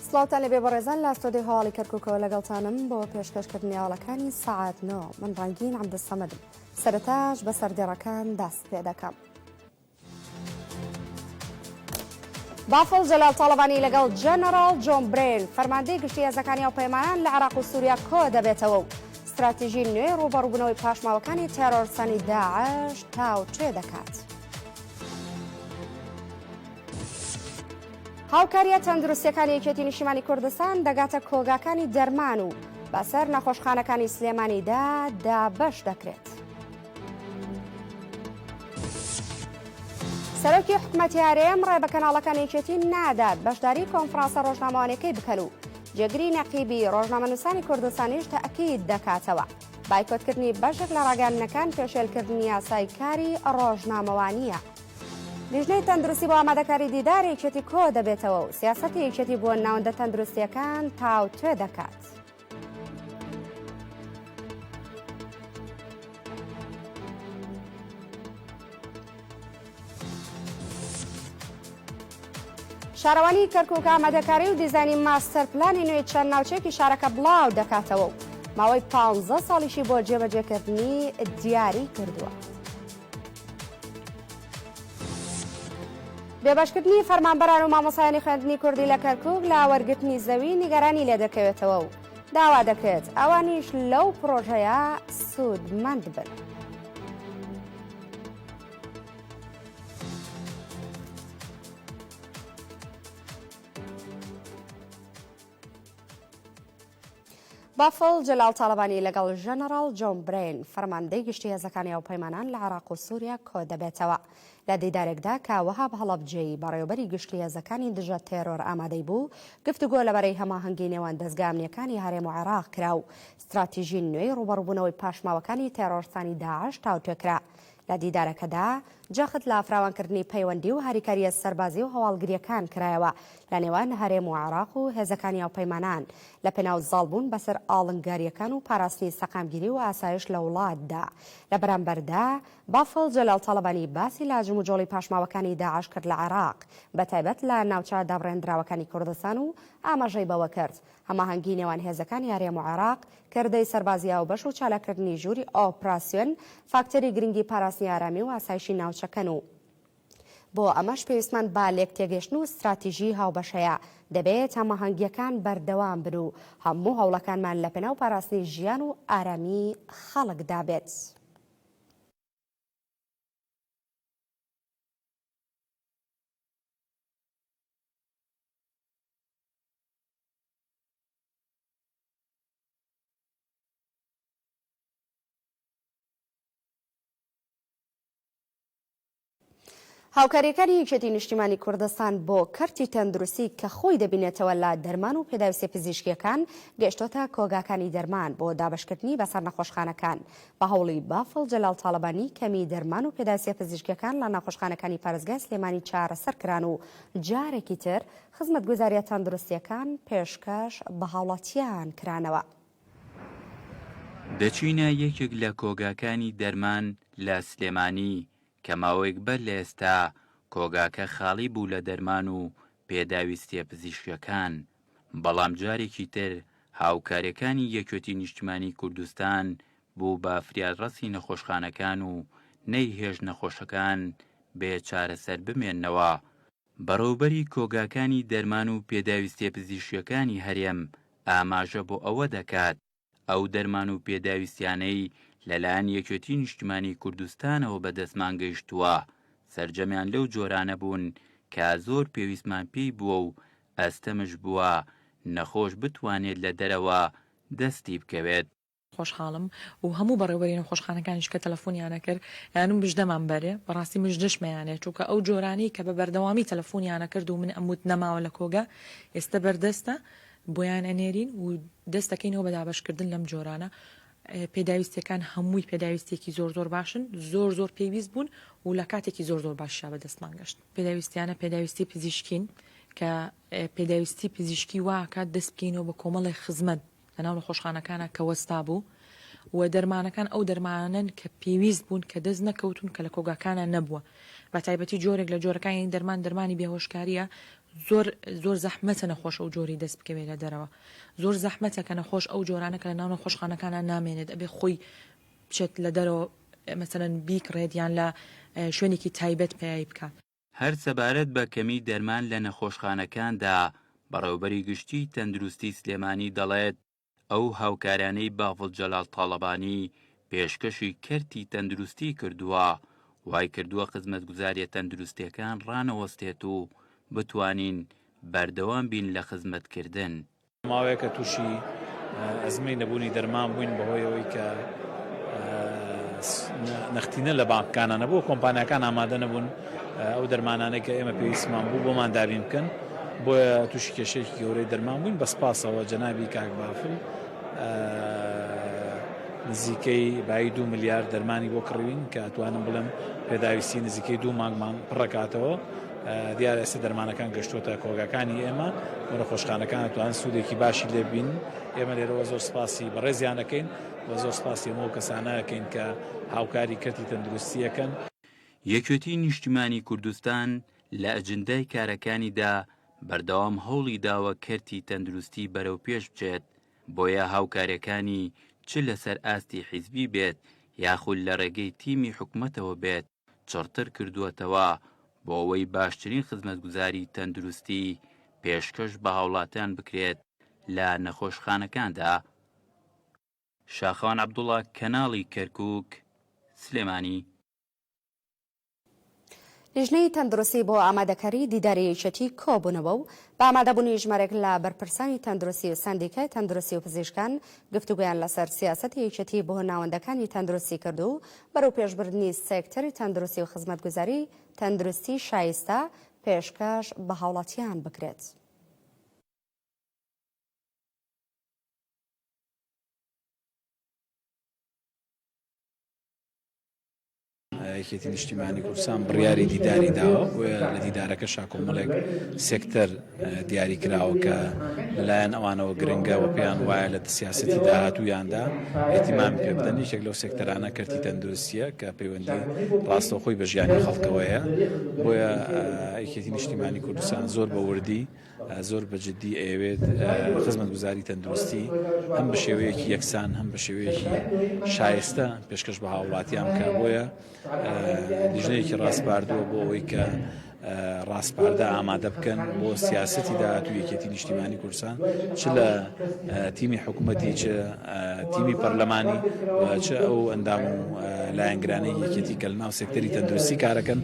سڵاوتان لەبێ بەڕێزان لە ستۆدیۆی هەواڵی کەرکوکەوە لەگەڵتانم بۆ پێشکەشکردنی هەواڵەکانی سەعات نۆ من ڕەنگین عەبدولسەمەدم سەرەتاش بە سەردێڕەکان دەست پێ دەکەم. بافڵ جەلال تاڵەبانی لەگەڵ جەنەڕاڵ جۆن برێن فەرماندەی گشتی هێزەکانی هاوپەیمانان لە عێراق و سووریا کۆ دەبێتەوە و ستراتیژی نوێی ڕووبەڕووبوونەوەی پاشماوەکانی تێرۆرستانی داعش تاوتوێ دەکات. هاوکارییە تەندروستییەکانی یەکێتی نیشتیمانی کوردستان دەگاتە کۆگاکانی دەرمان و بەسەر نەخۆشخانەکانی سلێمانیدا دابەش دەکرێت. سەرۆکی حکومەتی هەرێم ڕێ بە کەناڵەکانی یەکێتی نادات بەشداری کۆنفرانسە ڕۆژنامەوانیەکەی بکەن و جێگری نەقیبی ڕۆژنامەنووسانی کوردستانیش تەئکید دەکاتەوە بایکۆتکردنی بەشێک لە ڕاگەیاندنەکان پێشێلکردنی یاسای کاری ڕۆژنامەوانییە. لیژنەی تەندروستی بۆ ئامادەکاری دیدار یەکێتی کۆ دەبێتەوە و سیاسەتی یەکێتی بۆ ناوەندە تەندروستیەکان تاوتوێ دەکات. شارەوانی کەرکوک ئامادەکاری و دیزاینی ماستەر پلانی نوێی چەند ناوچەیەکی شارەکە بڵاو دەکاتەوە و ماوەی 15 ساڵیشی بۆ جێبەجێکردنی دیاری کردووە. بێبەشکردنی فەرمانبەران و مامۆستایانی خوێندنی کوردی لە کەرکوک لە وەرگرتنی زەوی نیگەرانی لێدەکەوێتەوە و داوا دەکرێت ئەوانیش لەو پڕۆژەیە سوودمەند بن. بافڵ جەلال تاڵەبانی لەگەڵ ژەنەڕاڵ جۆن برێن، فەرماندەی گشتی هێزەکانی هاوپەیمانان لە عێراق و سووریا کۆدەبێتەوە. لە دیدارێکدا کە وەهاب هەڵەبجەیی، بەڕێوەبەری گشتی هێزەکانی دژە تێرۆر ئامادەی بوو، گفتوگۆ لەبارەی هەماهەنگی نێوان دەزگا ئەمنییەکانی هەرێم و عێراق کرا و ستراتیژی نوێی ڕووبەڕووبوونەوەی پاشماوەکانی تێرۆرستانی داعش تاوتوێ کرا. لە دیدارەکەدا جەخت لە فراوانکردنی پەیوەندی و هاریکارییە سەربازی و هەواڵگرییەکان کرایەوە لە نێوان هەرێم و عێراق و هێزەکانی هاوپەیمانان لە پێناو زاڵبوون بەسەر ئاڵنگارییەکان و پاراستنی سەقامگیری و ئاسایش لە وڵاتدا. لە بەرامبەردا بافڵ جەلال تاڵەبانی باسی لە جموجۆڵی پاشماوەکانی داعش کرد لە عێراق بەتایبەت لە ناوچە دابڕێندراوەکانی کوردستان و ئاماژەی بەوەکرد هەماهەنگی نێوان هێزەکانی هەرێم و عێراق، کردەی سەربازی هاوبەش و چالاککردنی ژووری ئۆپراسیۆن فاکتەری گرنگی پاراستنی ئارامی و ئاسایشی ناوچەکەن و بۆ ئەمەش پێویستمان بە لێکتێگەیشتن و ستراتیژی هاوبەش هەیە، دەبێت هەماهەنگییەکان بەردەوام بن و هەموو هەوڵەکانمان لەپێناو پاراستنی ژیان و ئارامی خەڵکدا بێت. هاوکارییەکانی یەکێتی نیشتیمانی کوردستان بۆ کەرتی تەندروستی کە خۆی دەبینێتەوە لە دەرمان و پێداویستیە پزیشکییەکان گەیشتۆتە کۆگاکانی دەرمان بۆ دابەشکردنی بەسەر نەخۆشخانەکان بە هەوڵی بافڵ جەلال تاڵەبانی کەمی دەرمان و پێداویستیە پزیشکیەکان لە نەخۆشخانەکانی پارێزگای سلێمانی چارەسەر کران و جارێکی تر خزمەتگوزاریە تەندروستیەکان پێشکەش بە هاوڵاتیان کرانەوە. دەچینە یەکێک لە کۆگاکانی دەرمان لە سلێمانی کە ماوەیەک بەر لە ئێستا کۆگاکە خاڵی بوو لە دەرمان و پێداویستیە پزیشکیەکان، بەڵام جارێکی تر هاوکاریەکانی یەکێتی نیشتمانی کوردستان بوو بە فریادڕەسی نەخۆشخانەکان و نەیهێشت نەخۆشەکان بێ چارەسەر بمێننەوە. بەڕێوبەری کۆگاکانی دەرمان و پێداویستیە پزیشکیەکانی هەرێم ئاماژە بۆ ئەوە دەکات، ئەو دەرمان و پێداویستیانەی لەلایەن یەکێتی نیشتمانی کوردستانەوە بەدەستمان گەیشتووە، سەرجەمیان لەو جۆرانە بوون کە زۆر پێویستمان پێی بووە و ئەستەمش بووە نەخۆش بتوانێت لە دەرەوە دەستی بکەوێت. خۆشحاڵم و هەموو بەڕێوبەری نەخۆشخانەکانیش کە تەلەفۆنیان ئەکرد ئەیانوت مژدەمان بەرێ، بەڕاستی مژدەشمەیانێ چونکە ئەو جۆرانەی کە بە بەردەوامی تەلەفۆنیان ئەکرد و من ئەموت نەماوە لە کۆگا ئێستە بەردەستە بۆیان ئەنێرین و دەست دەکەینەوە بە دابەشکردن لەم جۆرانە پێداویستیەکان هەمووی پێداویستیەکی زۆر زۆر باشن زۆر زۆر پێویست بوون و لە کاتێکی زۆر زۆر باشا بەدەستمان گەشت پێداویستیانە پێداویستی پزیشکین کە پێداویستی پزیشکی واکات دەست بکەینەوە بە کۆمەڵێک خزمەت لەناو نەخۆشخانەکانە کە وەستا بوو و دەرمانەکان ئەو دەرمانەن کە پێویست بوون کە دەست نەکەوتون کە لە کۆگاکانە نەبووە بە تایبەتی جۆرێک لە جۆرەکانی دەرمان دەرمانی بێهۆشکاریە. زۆر زۆر زەحمەتە نەخۆش ئەو جۆری دەست بکەوێت لە دەرەوە زۆر زەحمەتە کە نەخۆش ئەو جۆرانە کە لە ناو نەخۆشخانەکانە نامێنێت ئەبێ خۆی بچێت لە دەرەوە مەسەلەن بیکڕێت یان لە شوێنێکی تایبەت پەیای بکات. هەر سەبارەت بە کەمی دەرمان لە نەخۆشخانەکاندا، بەڕێوەبەری گشتیی تەندروستی سلێمانی دەڵێت، ئەو هاوکارانەی بافڵ جەلال تاڵەبانی پێشکەشی کەرتی تەندروستی کردووە، وایکردووە خزمەتگوزارییە تەندروستییەکان ڕانەوەستێت و بتوانین بەردەوام بین لە خزمەتکردن. ماوەیەکە تووشی ئەزمەی نەبوونی دەرمان بووین بەهۆی ئەوەی کە نەختینە لە بانکەکانە نەبوو کۆمپانیاکان ئامادە نەبوون ئەو دەرمانانەی کە ئێمە پێویستمان بوو بۆمان دابین بکەن بۆیە تووشی کێشەیەکی گەورەی دەرمان بووین بە سپاسەوە جەنابی کاک بافل نزیکەی بایی دو ملیار دەرمانی بۆ کڕیوین کە ئەتوانم بڵێم پێداویستی نزیکەی دوو مانگمان پڕەکاتەوە دیارە ئێستا دەرمانەکان گەشتووەتە کۆگاکانی ئێمە و نەخۆشخانەکان ئەتوانن سوودێکی باشی لێ ببینن. ئێمە لێرەوە زۆر سپاسی بەڕێزیان ئەکەین و زۆر سپاسی هەموو ئەو کەسانە ئەکەین کە هاوکاری کەرتی تەندروستی ئەکەن. یەکێتی نیشتیمانی کوردستان لە ئەجندای کارەکانیدا بەردەوام هەوڵی داوە کەرتی تەندروستی بەرەوپێش بچێت، بۆیە هاوکاریەکانی چ لەسەر ئاستی حیزبی بێت یاخود لە ڕێگەی تیمی حکومەتەوە بێت چڕتر کردووەتەوە بۆ ئەوەی باشترین خزمەتگوزاری تەندروستی پێشکەش بە هاوڵاتیان بکرێت لە نەخۆشخانەکاندا. شاخەوان عەبدوڵا، کەناڵی کەرکوک، سلێمانی. لیژنەی تەندروستی بۆ ئامادەکاری دیداری یەکێتی کۆبوونەوە و بە ئامادەبوونی ژمارێک لە بەرپرسانی تەندروستی و سەندیکای تەندروستی و پزیشکان گفتوگۆیان لەسەر سیاسەتی یەکێتی بۆ ناوەندەکانی تەندروستی کرد و بەرەوپێشبردنی سێکتەری تەندروستی و خزمەتگوزاری تەندروستی شایستە پێشکەش بە هاوڵاتیان بکرێت. یەکێتی نیشتیمانی کوردستان بڕیاری دیداری داوە، بۆیە لە دیدارەکەشا کۆمەڵێک سێکتەر دیاری کراوە کە لەلایەن ئەوانەوە گرنگە و پێیان وایە لە سیاسەتی داهاتوویاندا ئیهتیمامی پێ بدەن. یەکێک لەو سێکتەرانە کەرتی تەندروستییە کە پەیوەندی ڕاستەوخۆی بە ژیانی خەڵکەوەیە، بۆیە یەکێتی نیشتیمانی کوردستان زۆر بە وردی زۆر بە جدی ئەیەوێت خزمەتگوزاری تەندروستی هەم بە شێوەیەکی یەکسان هەم بە شێوەیەکی شایستە پێشکەش بە هاوڵاتیان بکە بۆیە لیژنەیەکی ڕاسپاردووە بۆ ئەوەی کە ڕاسپاردە ئامادە بکەن بۆ سیاستی داهاتوو یەکێتی نیشتیمانی کوردستان چ لە تیمی حکوومەتی چ تیمی پەرلەمانی و چ ئەو ئەندام و لایەنگرانەی یەکێتی کە لەناو سێکتەری تەندروستی کارەکەن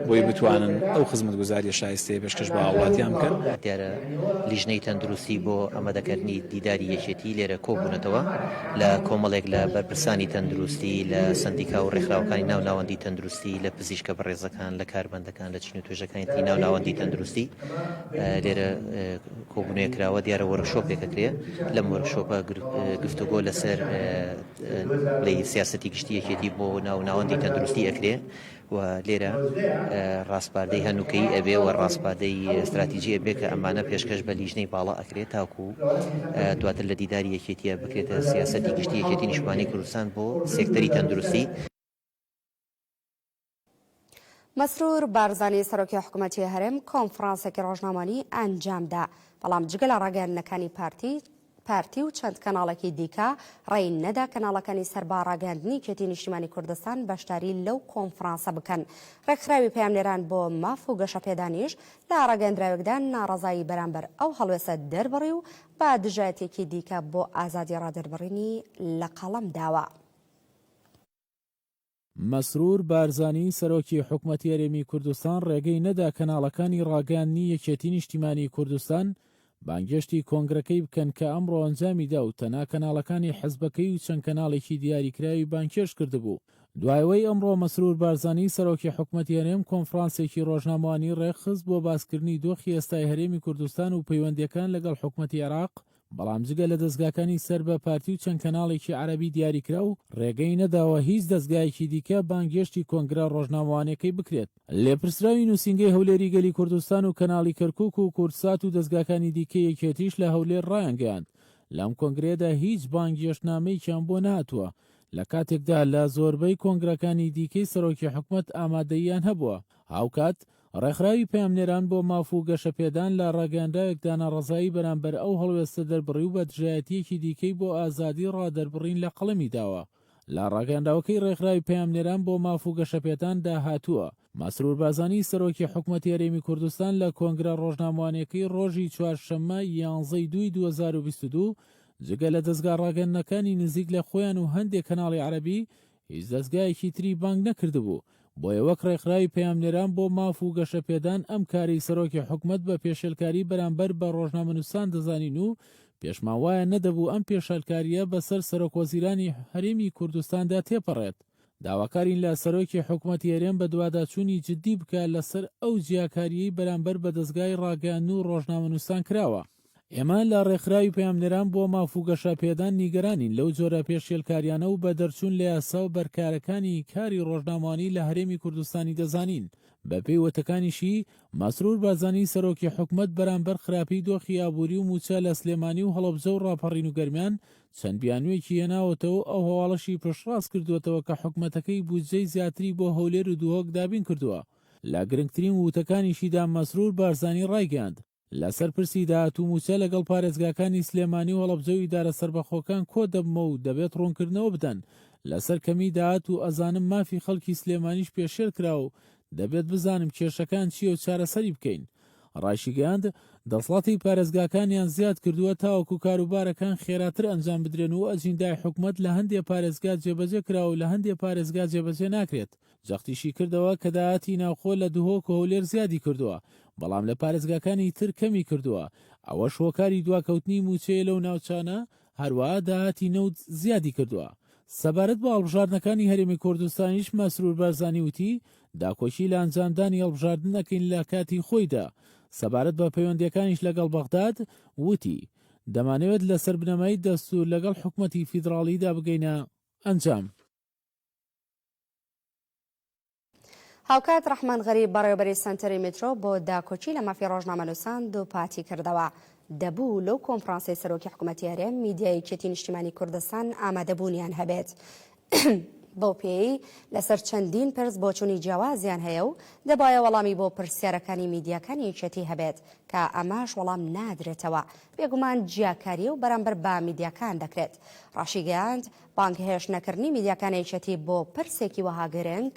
بۆی بتوانن ئەو خزمەتگوزاریە شایستەیە پێشکەش بە هاوڵاتیان بکەن. دیارە لیژنەی تەندروستی بۆ ئامادەکردنی دیداری یەکێتی لێرە کۆبوونەتەوە لە کۆمەڵێک لە بەرپرسانی تەندروستی لە سەندیکا و ڕێکخراوەکانی ناو ناوەندی تەندروستی لە پزیشکە بەڕێزەکان لە کارمەندەکان لە چین و توێژەکانی تری ناو ناوەندی تەندروستی لێرە کۆبوونەوەیەک کراوە، دیارە وۆرکشۆپێک ئەکرێ، لەم وۆرکشۆپە گفتوگۆ لەسەر بڵێی سیاسەتی گشتی یەکێتی بۆ ناو ناوەندی تەندروستی ئەکرێ و لێرە ڕاسپاردەی هەنووکەیی ئەبێ و ڕاسپاردەی استراتیجی ئەبێ کە ئەمانە پێشکەش بە لیژنەی باڵا ئەکرێ تاکو دواتر لە دیداری یەکێتیە بکرێتە سیاسەتی گشتی یەکێتی نیشتمانی کوردستان بۆ سێکتەری تەندروستی. مەسرور بارزانی سەرۆکی حکومەتی هەرێم کۆنفرانسێکی ڕۆژنامەوانی ئەنجامدا، بەڵام جگە لە ڕاگەیاندنەکانی پارتی پارتی و چەند کەناڵێکی دیکە ڕێی نەدا کەناڵەکانی سەر بە ڕاگەیاندنی یەکێتی نیشتیمانی کوردستان بەشداری لەو کۆنفرانسە بکەن. ڕێکخراوی پەیامنێران بۆ ماف و گەشەپێدانیش لە ڕاگەیەندراوێکدا ناڕەزایی بەرامبەر ئەو هەڵوێستە دەربڕی و بە دژایەتیەکی دیکە بۆ ئازادی ڕادەربڕینی لە قەڵەم داوە. مەسرور بارزانی، سەرۆکی حکومەتی هەرێمی کوردستان ڕێگەی نەدا کەناڵەکانی ڕاگەیاندنی یەکێتی نیشتیمانی کوردستان بانگێشتی کۆنگرەکەی بکەن کە ئەمڕۆ ئەنجامی دا و تەنها کەناڵەکانی حزبەکەی و چەند کەناڵێکی دیاریکراوی بانگهێشت کردبوو. دوای ئەوەی ئەمڕۆ مەسرور بارزانی سەرۆکی حکومەتی هەرێم کۆنفرانسێکی ڕۆژنامەوانی ڕێکخست بۆ باسکردنی دۆخی ئێستای هەرێمی کوردستان و پەیوەندییەکان لەگەڵ حکومەتی عێراق، بەڵام جگە لە دەزگاکانی سەر بە پارتی و چەند کەناڵێکی عەرەبی دیاریکراو، ڕێگەی نەداوە هیچ دەزگایەکی دیکە بانگهێشتی کۆنگرە ڕۆژنامەوانیەکەی بکرێت. لێپرسراوی نووسینگەی هەولێری گەلی کوردستان و کەناڵی کەرکوک و کوردسات و دەزگاکانی دیکەی یەکێتیش لە هەولێر ڕایانگەیاند، لەم کۆنگرەیەدا هیچ بانگهێشتنامەیەکیان بۆ نەهاتووە، لە کاتێکدا لە زۆربەی کۆنگرەکانی دیکەی سەرۆکی حکومەت ئامادەییان هەبووە. هاوکات. ڕێکخراوی پەیامنێران بۆ ماف و گەشەپێدان لە ڕاگەیەنراوێکدا ناڕەزایی بەرامبەر ئەو هەڵوێستە دەربڕی و بە دژایەتییەکی دیکەی بۆ ئازادی ڕادەربڕین لە قەڵەمی داوە. لە ڕاگەیەنراوەکەی ڕێکخراوی پەیامنێران بۆ ماف و گەشەپێدان دا هاتووە، مەسرور بارزانی سەرۆکی حکومەتی هەرێمی کوردستان لە کۆنگرە ڕۆژنامەوانیەکەی ڕۆژی چوارشەممە یانزە ی دووی 2022 جگە لە دەزگا ڕاگەندنەکانی نزیک لە خۆیان و هەندێ کەناڵی عەرەبی هیچ دەزگایەکی تری بانگ نەکردبوو، بۆیە وەک ڕێکخراوی پەیامنێران بۆ ماف و گەشەپێدان ئەم کارەی سەرۆکی حکومەت بە پێشێلکاری بەرامبەر بە ڕۆژنامەنووسان دەزانین و پێشمان وایە نەدەبوو ئەم پێشالکارییە بەسەر سەرۆکوەزیرانی هەرێمی کوردستاندا تێپەڕێت. داواکارین لە سەرۆکی حکومەتی هەرێم بەدواداچوونی جدی بکا لەسەر ئەو جیاکارییەی بەرامبەر بە دەزگای ڕاگەیاندن و ڕۆژنامەنووسان کراوە. ئێمە لە ڕێکخراوی پەیامنێران بۆ ماف و گەشە پێدان نیگەرانین لەو جۆرە پێشێلکاریانە و بە دەرچوون لە یاسا و بەرکارەکانی کاری ڕۆژنامەوانی لە هەرێمی کوردستانی دەزانین. بە پێی وتەکانیشی، مەسرور بارزانی سەرۆکی حکومەت بەرامبەر خراپی دۆخی ئابووری و مووچە لە سلێمانی و هەڵەبجە و ڕاپەڕین و گەرمیان چەند بیانوویەکی هێناوەتەوە و ئەو هەواڵەشی پشتڕاست کردووەتەوە کە حکومەتەکەی بودجەی زیاتری بۆ هەولێر و دهۆک دابین کردووە. لە گرنگترین وتەکانیشیدا مەسرور بارزانی ڕایگەیاند، لەسەر پرسی داهات و مووچە لەگەڵ پارێزگاکانی سلێمانی و هەڵەبجە و ئیدارە سەربەخۆکان کۆدەبمەوە و دەبێت ڕوونکردنەوە بدەن لەسەر کەمی داهات و ئەزانم مافی خەڵکی سلێمانیش پێشێل کراوە و دەبێت بزانم کێشەکان چییە و چارەسەری بکەین. ڕایشیگەیاند، دەسڵاتی پارێزگاکانیان زیاد کردووە تاوەکو کاروبارەکان خێراتر ئەنجام بدرێن و ئەجیندای حکومەت لە هەندێ پارێزگا جێبەجێ کراوە و لە هەندێ پارێزگا جێبەجێ ناکرێت. جەختیشی کردەوە کە داهاتی ناوخۆ لە دهۆک و هەولێر زیادی کردووە، بەڵام لە پارێزگاکانی تر کەمی کردووە، ئەوەش هۆکاری دواکەوتنی مووچەیە لەو ناوچانە، هەروەها داهاتی نەوت زیادی کردووە. سەبارەت بە هەڵبژاردنەکانی هەرێمی کوردستانیش مەسرور بارزانی وتی، داکۆکی لە ئەنجامدانی هەڵبژاردن ئەکەین لە کاتی خۆیدا. سەبارەت بە پەیوەندییەکانیش لەگەڵ بەغداد، وتی، دەمانەوێت لەسەر بنەمای دەستوور لەگەڵ حکومەتی فیدراڵیدا بگەینە ئەنجام. هاوکات ڕەحمان غەریب بەڕێوەبەری سەنتەری میترۆ بۆ داکۆکی لە مافی ڕۆژنامەنووسان دووپاتی کردەوە دەبوو لەو کۆنفرانسەی سەرۆکی حکوومەتی هەرێم میدیای یەکێتی نیشتیمانی کوردستان ئامادەبوونیان هەبێت. بەو پێیەی لەسەر چەندین پرس بۆچوونی جیاوازیان هەیە و دەبایە وەڵامی بۆ پرسیارەکانی میدیاکانی یەکێتی هەبێت کە ئەمەش وەڵام نادرێتەوە بێگومان جیاکاریە و بەرامبەر بە میدیاکان دەکرێت. ڕاشیگەیاند، بانگهێشت نەکردنی میدیاکانی یەکێتی بۆ پرسێکی وەها گرنگ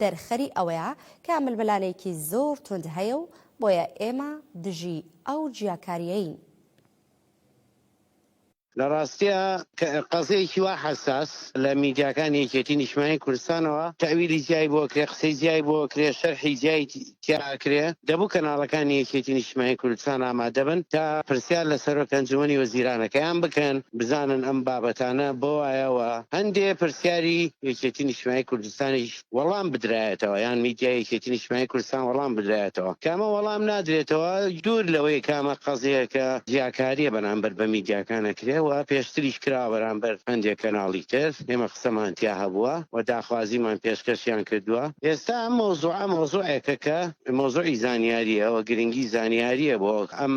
دەرخەری ئەوەیە کە ململانێیەکی زۆر توند هەیە و بۆیە ئێمە دژی ئەو جیاکارییەین. لە ڕاستیا قەزیەیەکی وا حەساس لە میدیاکانی یەکێتی نیشتمانی کوردستانەوە تەئویلی جیای بۆ ئەکرێ، قسەی جیای بۆ ئەکرێ، شەرحی جیای تیا ئەکرێ، دەبوو کەناڵەکانی یەکێتی نیشتمانی کوردستان ئامادەبن تا پرسیار لە سەرۆک ئەنجومەنی وەزیرانەکەیان بکەن بزانن ئەم بابەتانە بۆ وایە و هەندێ پرسیاری یەکێتی نیشتمانی کوردستانیش وەڵام بدرایەتەوە یان میدیای یەکێتی نیشتمانی کوردستان وەڵام بدرایەتەوە کە ئەمە وەڵام نادرێتەوە دوور لەوەی کە ئەمە قەزیەکە جیاکاریە بەرامبەر بە میدیاکان ئەکرێ و پێشتریش کراوە بەرامبەر هەندێک کەناڵی تر ئێمە قسەمان تیا هەبووە و داخوازیمان پێشکەشیان کردووە. ئێستا ئەم مەوزوعە مەوزوعێکە کە مەوزوعی زانیارییە و گرنگی زانیارییە بۆ ئەم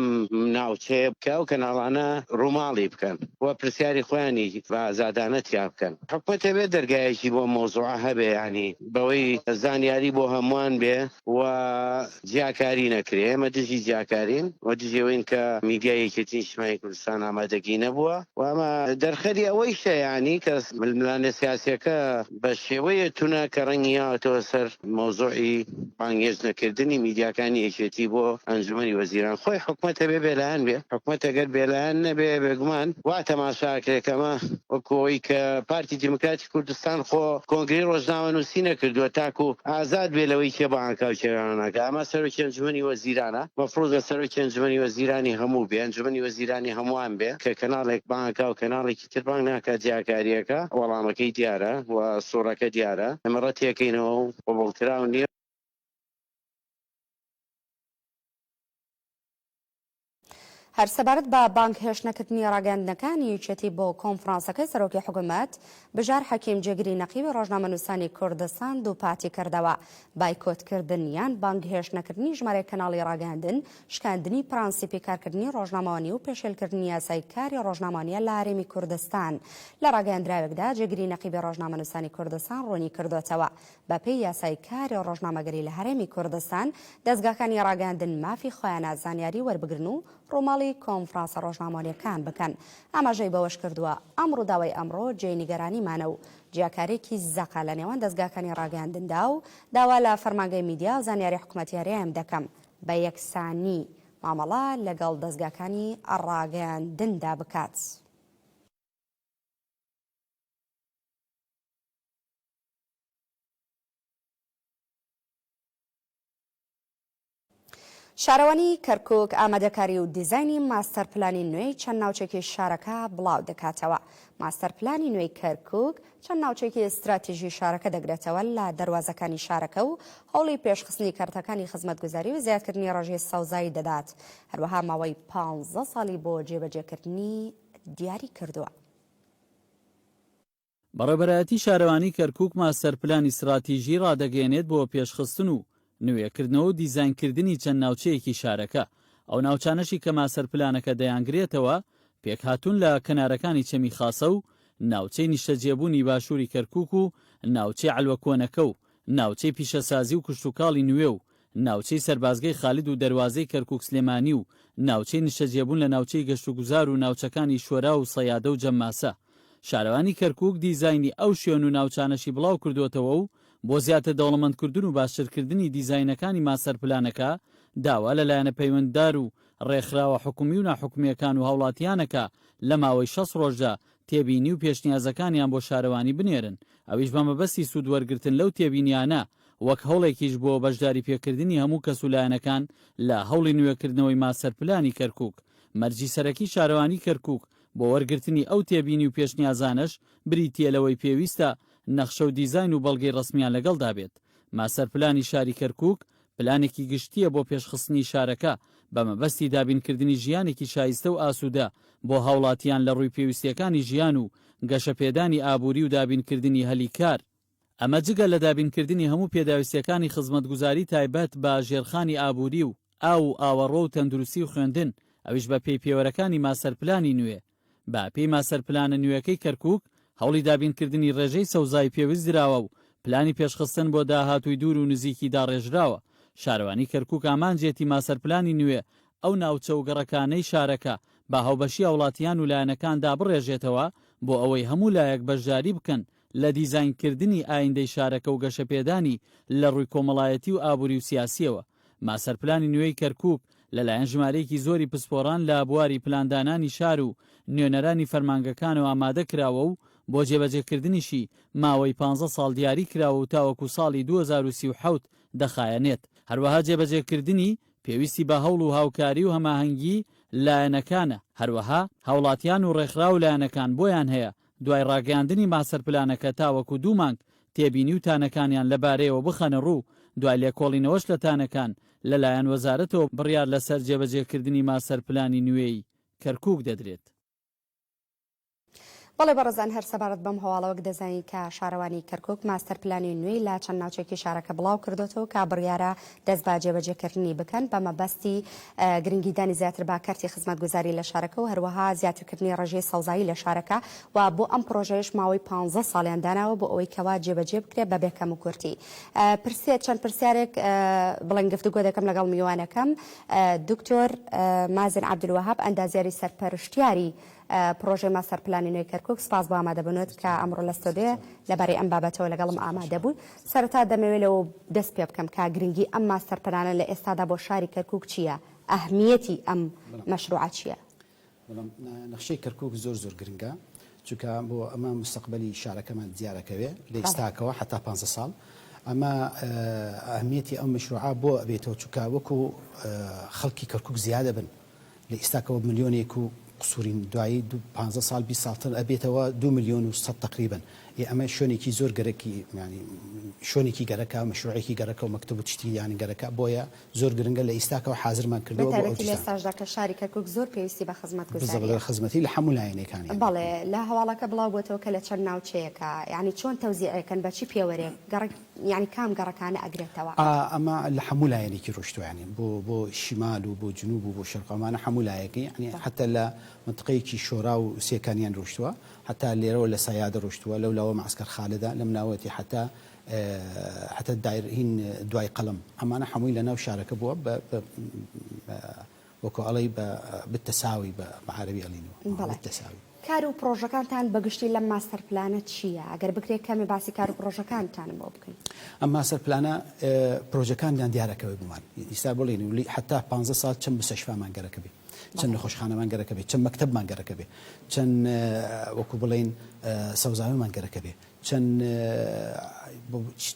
ناوچەیە کە ئەو کەناڵانە ڕووماڵی بکەن و پرسیاری خۆیانی بە ئازادانە تیا بکەن. حکومەت ئەبێ دەرگایەکی بۆ مەوزوعە هەبێ یانی بەوەی زانیاری بۆ هەمووان بێ و جیاکاری نەکرێ. ئێمە دژی جیاکارین و دژی ئەوەین کە میدیای یەکێتی نیشتمانی کوردستان ئامادەگی نەبووە و ئەمە دەرخەری ئەوەیشە یانی کە ململانێ سیاسیەکە بە شێوەیە تونە کە ڕەنگی یاوەتەوە سەر مەوزوعی بانگهێشت نەکردنی میدیاکانی یەکێتی بۆ ئەنجومەنی وەزیران. خۆی حکومەت ئەبێ بێلایەن بێ، حکومەت ئەگەر بێلایەن نەبێ بێگومان وا تەماشا ئەکرێ کە ئەمە وەکو ئەوەی کە پارتی دیموکراتی کوردستان خۆ کۆنگرەی ڕۆژنامەنووسی نەکردووە تاکو ئازاد بێ لەوەی کێ بانگ ئەکا و کێ بانگ ناکا. ئەمە سەرۆکی ئەنجومەنی وەزیرانە، مەفروزە سەرۆکی ئەنجومەنی وەزیرانی هەموو بێ، ئەنجومەنی وەزیرانی هەمووان بێ کە کەناڵێک بانگ ئەکا و کەناڵێکی تر بانگ ناکات جیاکارییەکە وەڵامەکەی دیارە و سوڕەکە دیارە ئێمە ڕەتیەکەینەوە و قبوڵکراو نییە. هەر سەبارەت بە بانگهێشت نەکردنی ڕاگەیاندنەکانی یەکێتی بۆ کۆنفرانسەکەی سەرۆکی حکومەت، بژار حەکیم جێگری نەقیبی ڕۆژنامەنووسانی کوردستان دووپاتی کردەوە، بایکۆتکردن یان بانگهێشت نەکردنی ژمارەیەک کەناڵی ڕاگەیاندن، شکاندنی پرەنسیپی کارکردنی ڕۆژنامەوانی و پێشێلکردنی یاسای کاری ڕۆژنامەوانییە لە هەرێمی کوردستان. لە ڕاگەیاندراوێکدا جێگری نەقیبی ڕۆژنامەنووسانی کوردستان ڕوونی کردۆتەوە، بەپێی یاسای کاری ڕۆژنامەگەری لە هەرێمی کوردستان، دەزگاکانی ڕاگەیاندن مافی خۆیانە زانیاری وەربگرن و ڕووماڵی کۆنفرانسە ڕۆژنامەوانییەکان بکەن. ئاماژەی بەوەشکردووە، ئەم ڕووداوەی ئەمڕۆ جێی نیگەرانیمانە و جیاکارییەکی زەقە لە نێوان دەزگاکانی ڕاگەیاندندا و داوا لە فەرمانگەی میدیا و زانیاری حکومەتی هەرێم دەکەم بە یەکسانی مامەڵە لەگەڵ دەزگاکانی ڕاگەیاندندا بکات. شارەوانی کەرکوک ئامادەکاری و دیزاینی ماستەر پلانی نوێی چەند ناوچێکی شارەکە بڵاو دەکاتەوە. ماستەر پلانی نوێی کەرکوک چەند ناوچێکی ستراتیژی شارەکە دەگرێتەوە لە دەروازەکانی شارەکە و هەوڵی پێشخستنی کەرتەکانی خزمەتگوزاری و زیادکردنی ڕێژەی سەوزایی دەدات. هەروەها ماوەی پانزە ساڵی بۆ جێبەجێکردنی دیاری کردووە. بەڕێوبەرایەتی شارەوانی کەرکوک ماستەرپلانی ستراتیژی ڕادەگەیەنێت بۆ پێشخستن و نوێکردنەوە و دیزاینکردنی چەند ناوچەیەکی شارەکە، ئەو ناوچانەشی کە ماستەرپلانەکە دەیانگرێتەوە پێکهاتوون لە کەنارەکانی چەمی خاسە و ناوچەی نیشتەجێبوونی باشووری کەرکوک و ناوچەی عەلوە کۆنەکە و ناوچەی پیشەسازی و کشتوکاڵی نوێ و ناوچەی سەربازگەی خالد و دەروازەی کەرکوک-سلێمانی و ناوچەی نیشتەجێبوون لە ناوچەی گەشتوگوزار و ناوچەکانی شۆرا و سەیادە و جەماسە. شارەوانی کەرکوک دیزاینی ئەو شوێن و ناوچانەشی بڵاوکردووەتەوە و بۆ زیاتر دەوڵەمەندکردن و باشترکردنی دیزاینەکانی ماستەرپلانەکە داوا لە لایەنە پەیوەنددار و ڕێکخراوە حکومی و ناحکومییەکان و هاوڵاتیانەکە لە ماوەی 60 ڕۆژدا تێبینی و پێشنیازەکانیان بۆ شارەوانی بنێرن ئەویش بە مەبەستی سوود وەرگرتن لەو تێبینیانە وەک هەوڵێکیش بۆ بەشداریپێکردنی هەموو کەس و لایەنەکان لە هەوڵی نوێکردنەوەی ماستەرپلانی کەرکوک مەرجی سەرەکی شارەوانی کەرکوک بۆ وەرگرتنی ئەو تێبینی و پێشنیازانەش بریتییە لەوەی پێویستە نەخشە و دیزاین و بەڵگەی ڕەسمیان لەگەڵدا بێت. ماستەرپلانی شاری کەرکوک پلانێکی گشتییە بۆ پێشخستنی شارەکە بە مەبەستی دابینکردنی ژیانێکی شایستە و ئاسوودە بۆ هاوڵاتیان لە ڕووی پێویستییەکانی ژیان و گەشەپێدانی ئابووری و دابینکردنی هەلی کار. ئەمە جگە لە دابینکردنی هەموو پێداویستییەکانی خزمەتگوزاری تایبەت بە ژێرخانی ئابووری و ئاو و ئاوەڕۆ و تەندروستی و خوێندن، ئەویش بە پێی پێوەرەکانی ماستەرپلانی نوێ. بە پێی ماستەرپلانە نوێکەی کەرکوک، هەوڵی دابینکردنی ڕێژەی سەوزایی پێویست دراوە و پلانی پێشخستن بۆ داهاتووی دوور و نزیکی داڕێژراوە. شارەوانی کەرکوک ئامانجیەتی ماستەرپلانی نوێ ئەو ناوچە و گەڕەکانەی شارەکە بە هاوبەشی هاوڵاتیان و لایەنەکان دابڕێژێتەوە بۆ ئەوەی هەموو لایەک بەشداری بکەن لە دیزاینکردنی ئایندەی شارەکە و گەشەپێدانی لە ڕووی کۆمەڵایەتی و ئابووری و سیاسییەوە. ماستەرپلانی نوێی کەرکووک لەلایەن ژمارەیەکی زۆری پسپۆڕان لە بواری پلاندانانی شار و نوێنەرانی فەرمانگەکانەوە ئامادە کراوە و بۆ جێبەجێکردنیشی ماوەی پانزە ساڵ دیاری کراوە و تاوەکو ساڵی 2037 دەخایەنێت. هەروەها جێبەجێکردنی پێویستی بە هەوڵ و هاوکاری و هەماهەنگی لایەنەکانە، هەروەها هاوڵاتیان و ڕێکخراو و لایەنەکان بۆیان هەیە دوای ڕاگەیاندنی ماستەرپلانەکە تاوەکو دوو مانگ تێبینی و تانەکانیان لەبارەیەوە بخەنە ڕوو، دوای لێکۆڵینەوەش لە تانەکان لەلایەن وەزارەتەوە بڕیار لەسەر جێبەجێکردنی ماستەرپلانی نوێی کەرکوک دەدرێت. بەڵێ بەڕێزان هەر سەبارەت بەم هەواڵە وەک دەزانین کە شارەوانی کەرکوک ماستەر پلانی نوێی لە چەند ناوچێکی شارەکە بڵاو کردۆتەوە کە بڕیارە دەست بە جێبەجێکردنی بکەن بە مەبەستی گرنگیدانی زیاتر بە کەرتی خزمەتگوزاری لە شارەکە و هەروەها زیاترکردنی ڕێژەی سەوزایی لە شارەکە و بۆ ئەم پڕۆژەیەش ماوەی پانزە ساڵیان داناوە بۆ ئەوەی کەوا جێبەجێ بکرێت بە بێ کەموکورتی. پرسێ چەند پرسیارێک بڵێن گفتوگۆ دەکەم لەگەڵ میوانەکەم دکتۆر مازن عەبدولوەهاب ئەندازیاری سەرپەرشتیاری پڕۆژەی ماستەر پلانی نوێی کەرکوک سپاس بۆ ئامادەبوونت کە ئەمڕۆ لە ستۆدیۆ لەبارەی ئەم بابەتەوە لەگەڵم ئامادە بووی. سەرەتا دەمەوێت لەوە دەست پێ بکەم کە گرنگی ئەم ماستەر پلانە لە ئێستادا بۆ شاری کەرکوک چییە؟ ئەهمیەتی ئەم مەشروعە چییە؟ بەڵام نەخشەی کەرکوک زۆر زۆر گرنگە چونکە بۆ ئەمە مستەقبەلی شارەکەمان دیارەکەوێ لە ئیستاکەوە حتا پ ساڵ ئەمە ئەهمیەتی ئەم مشروعە بۆ ئەبێتەوە چونکە وەکو خەڵکی کەرکوک زیادە بن لە ئیستاکەوە ملیۆنێک و. قسوورین دوایی دوو پانزە ساڵ 20 ساڵ تر ئەبێتەوە دوو ملیۆن و سەد تەقریبەن ئێ ئەمە شوێنێکی زۆر گەرەکی یانی شوێنێکی گەرەکە مەشروعێکی گەرەکە و مەکتەب و تشتی یانی گەرەکە بۆیە زۆر گرنگە لە ئیستاکەوە حازرمان کردووە بۆ ئەو بەتایبەتی لە تشتانە. ئێستاشدا کە شاری کەرکوک زۆر پێویستی بە خزمەتگوزارییە. بزەبت خزمەتی لە حەموو لایەنێکانی. بەڵێ لە هەواڵەکە بڵاو بۆتەوە کە لە چەند ناوچەیەکە یانی چۆن تەوزیعێکەن بە چی پێوەرێک گەڕەک یانی کام گەڕەکانە ئەگرێتەوە؟ ئا ئەمە لە حەموو لایەنێکی ڕۆشتوە یانی بۆ بۆ شیمال و بۆ جنوب و بۆ شەرق ئەمانە حەموو لایەکی یانی حەتا لە مەنتقەیەکی شۆرا و سێکانیان ڕۆشتوە حەتا لێرەوە لە سەیادە ڕۆشتوە لەو لاوە مەعسکەر خالدە لەم ناوەتی حەتا حەتا دایر هین دوای قەڵەم ئەمانە حەمووی لە ناو شارەکە بووە بە بە وەکو ئەڵێی بە بالتساوی بە بە عەرەبی ئەڵینەوە بەڵێ. بالتساوی. کار و پڕۆژەکانتان بە گشتی لەم ماستەر پلانە چییە؟ ئەگەر بکرێ کەمێ باسی کار و پڕۆژەکانتانم بۆ بکەی. ئەم ماستەر پلانە پرۆژەکانیان دیارەکەوێ بۆمان ئیستا بڵێین و حەتا پانزە ساڵ چەند مستەشفامان گەرەکە بێ چەند نەخۆشخانەمان گەرەکە بێ چەند مەکتەبمان گەرەکە بێ چەند وەکو بڵێین سەوزاویمان گەرەکە بێ چەند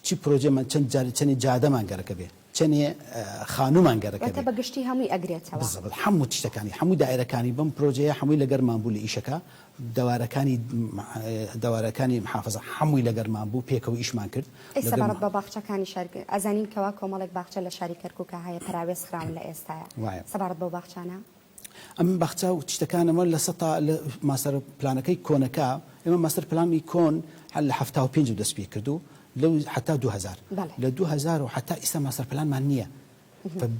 چی پرۆژەمان چەند جار چەنێ جادەمان گەرەکە بێ چەنێ خانوومان گەرەکە واتە بێ. بە گشتی هەمووی ئەگرێتەوە. بزەبت حەموو تشتەکانی حەموو دائرەکانی بەم پرۆژەیە حەمووی لەگەرمان بوو لە ئیشەکە دەوارەکانی دەوارەکانی محافزە حەمووی لەگەرمان بوو پێکەوە ئیشمان کرد ئەی لەگەر سەبارەت بە باخچەکانی شار ئەزانین کەوا کۆمەڵێک باخچە لە شاری کەرکووکا هەیە پەراوێز خراون لە ئێستایا وایە. سەبارەت بەو باخچانە؟ ئەم باخچە و تشتەکانەمە لە سەتا لە ماستەر پلانەکەی کۆنەکە ئێمە ماستەر پلانی کۆن هەر لە 75 دەست پێ کردو لەو حتا 2000 بەڵێ. لە 2000 و حتا ئیستا ماستەر پلانمان نییە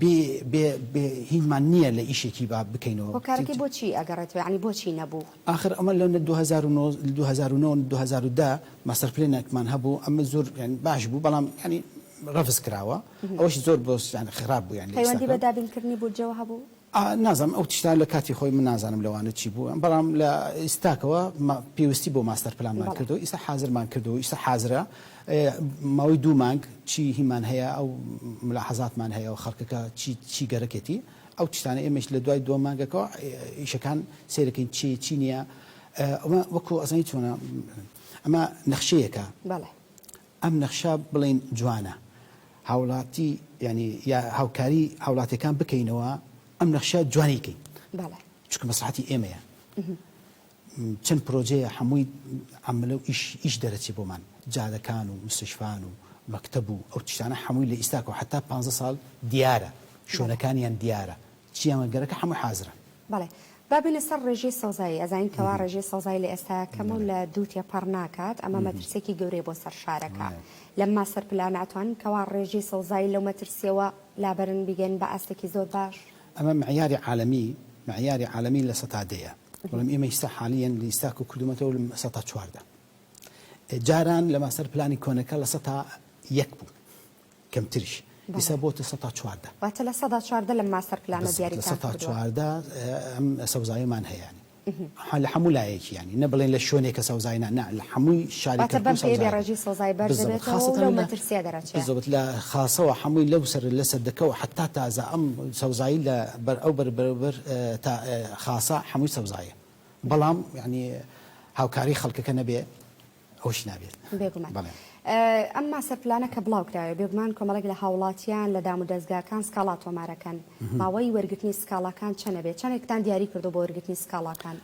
بێ بێ بێ هینمان نییە لە ئیشێکی با بکەینەوە هۆکارەکەی بۆچی ئەگەڕێتەوە یانی بۆچی نەبوو؟ ئاخر ئەمە لە 2009 2009 2010 ماستەر پلانێکمان هەبوو ئەمە زۆر یانی باش بوو بەڵام یانی ڕەفز کراوە ئەوەش زۆر بۆ یانی خراپ بوو یانی لە پەیوەندی بە ئیستاکە دابینکردنی بودجەوە هەبوو؟ نازانم ئەو تشتانە لە کاتی خۆی من نازانم لەوانە چی بوو بەڵام لە ئیستاکەوە پێویستی بۆ ماستەر پلانمان کردو ئیستا حازرمان کردو ئیستا حازرە ماوەی دوو مانگ چی هیمان هەیە ئەو ملاحەزاتمان هەیە و خەڵکەکە چی چی گەرەکێتی ئەو تشتانە ئێمەش لە دوای دووە مانگەکەەوە ئیشەکان سەیرەکەین چی چی نییە ئەمە وەکو ئەزانی چۆنە ئەمە نەخشەیەکە ئەم نەخشە بڵێین جوانە هاوڵاتی یانی یا هاوکاری هاوڵاتیەکان بکەینەوە ئەم نەخشە جوانی کەین بەڵێ چونکە مەسلحەتی ئێمەیە چەند پرۆژەیە هەمووی عەمەلە و ئیش ئیش دەرەچێ بۆمان جادەکان و مستشفان و مەکتەب و ئەو تشتانە هەمووی لە ئیستاکەوە حتا پ ساڵ دیارە شوێنەکانیان دیارە چیان گەرەکە هەموو حازرە. بەڵێ با بێینە سەر ڕێژەی سەوزایی، ئەزانین کەوا ڕێژەی سەوزایی لە ئێستایا کەمە و لە دوو تێپەڕ ناکات، ئەمە مەترسیەکی گەورەیە بۆ سەر شارەکە. لەم ماستەر پلانە ئەتوانن کەوا ڕێژەی سەوزایی لەو مەترسیەوە لابەرن بیگەن بە ئاستێکی زۆر باش؟ ئەمە معیاری عالەمی، معیاری عالەمی لە سەتا دەیە، بەڵام ئێمە ئیستا حالیەن لە ئیستا کۆ کردوومەتەوە لە سەتا 14. جاران لە ماستەر پلانی کۆنەکە لە سەتا یەک بوو. کەمتریش ئیستا بۆتە سەتا 14. واتە لە سەدا 14 لەم ماستەر پلانە دیاریتان کردووە. لە سەتا 14 ئەم سەوزاییمان هەیە یانی لە هەموو لایەکی یانی نە بڵێن لە شوێنێک کە سەوزایی نا نا لە هەمووی شاری واتە بەم پێیە بێ ڕێژەی سەوزایی بەرز دەبێتەوە و لەو مەترسییە دەرەچێ. بالضبط لە خاسەوە هەمووی لەو سەر لە سەردەکەوە حەتا تازە ئەم سەوزایی لە بەر ئەو بەر بەر تا خاسە هەمووی سەوزایە بەڵام یانی هاوکاری خەڵکەکە نەبێ ئەوەش نابێت. بێگومان. بەڵێ. ئەم ماستەر پلانە کە بڵاو کرایەوە بێگومان کۆمەڵێک لە هاوڵاتیان لە دامودەزگاکان سکاڵا تۆمارەکەن. ماوەی وەرگرتنی سکاڵاکان چەنە بێت؟ چەنێکتان دیاری کردووە بۆ وەرگرتنی سکاڵاکان؟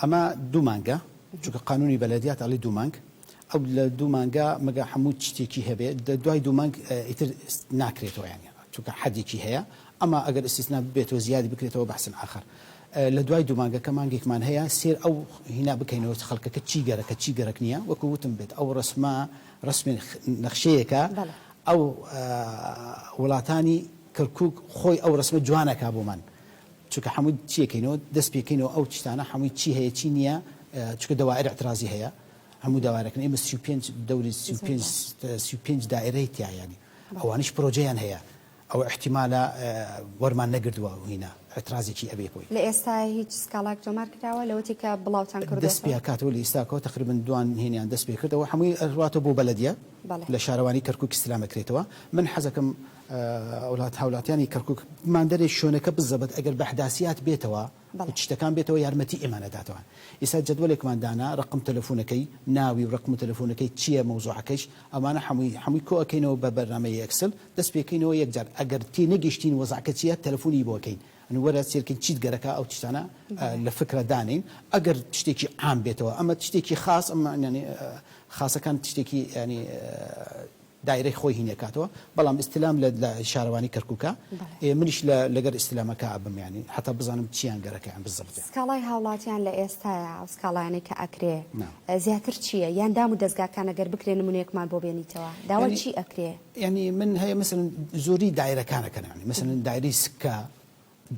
ئەمە دوو مانگە چونکە قانونی بەلەدیات ئەڵێ دوو مانگ ئەو لە دوو مانگە مەگە هەموو شتێکی هەبێ دوای دوو مانگ ئیتر ناکرێتەوە یانی چونکە حەدێکی هەیە ئەما ئەگەر ئیستیسنا ببێتەوە زیادی بکرێتەوە بەحسن ئاخر لە دوای دوو مانگەکە مانگێکمان هەیە سێر ئەو هینا بکەینەوە خەڵکەکە چی گەرەکە چی گەرەک نییە وەکو وتم بێت ئەو ڕسمە ڕسمی نەخشەیەکە ئەو وڵاتانی کەرکک خۆی ئەو ڕسمە جوانەکە بۆمان چونکە هەمووی چیەکەینەوە دەست پێکەینەوە ئەو شتانە هەمووی چی هەیە چی نییە چونکە دەوائر اعترازی هەیە هەموو داوارەکەن ئێمە 35 دەوری 35 35 دائرەی تیایانی ئەوانیش پرۆژەیان هەیە ئەوە ئیحتیمالە وەرمان نەگردوە و هینا ئیعترازێکی ئەبێ بۆی. لە ئێستا هیچ سکاڵایەک تۆمار کراوە لەوەتی کە بڵاوتان کردۆتەوە؟ دەست پێ ئەکاتەوە لە ئیستاکەوە تەقریبەن دوان هینیان دەست پێ کردەوە هەمووی ئەڕواتەوە بۆ بەلەدیە بەڵێ. لە شارەوانی کەرکوک ئیستلام ئەکرێتەوە من حەزەکەم وڵات هاولاتیانی کەرکوک بمان دەرێ شوێنەکە بزەبت ئەگەر بە ئەحداسیات بێتەوە بەڵێ. شتەکان بێتەوە یارمەتی ئێمان ئەداتەوە ئیستا جەدوەلێکمان دانا ڕەقم تەلەفونەکەی ناوی و ڕەقم و تەلەفونەکەی چیە مەوزوعەکەیش ئەمانە حەمووی حەمووی کۆ ئەکەینەوە بە بەرنامەی ئێکسل دەست پێکەینەوە یەک جار ئەگەر تێ نەگەیشتین وەزعەکە چیە تەلەفونی بۆ ئەکەین. وەرە سێرکەین چیت گەرەکە ئەو تشتانە لە فکرە دانێین ئەگەر شتێکی عام بێتەوە ئەمە شتێکی خاص ئەمە یانی خاصەکان شتێکی ینی دایرەی خۆی هینەکاتەوە بەڵام ئیستلام لە شارەوانی کەرکووکە منیش لە لەگەر ئیستلامەکە ئەبم ینی حتا بزانم چیان گەرەکەیان بزەبت. سکاڵای هاوڵاتیان لە ئێستایا ئەو سکاڵایانەی کە ئەکرێ زیاتر چییە یان دام و دەزگاکان ئەگەر بکرێ نمونەیەکمان بۆ بێنیتەوە داوای چی ئەکرێ؟ یانی من هەیە مەسەلەن زۆری دایرەکان ئەکەن یانی مەسەلەن دایرەی سکە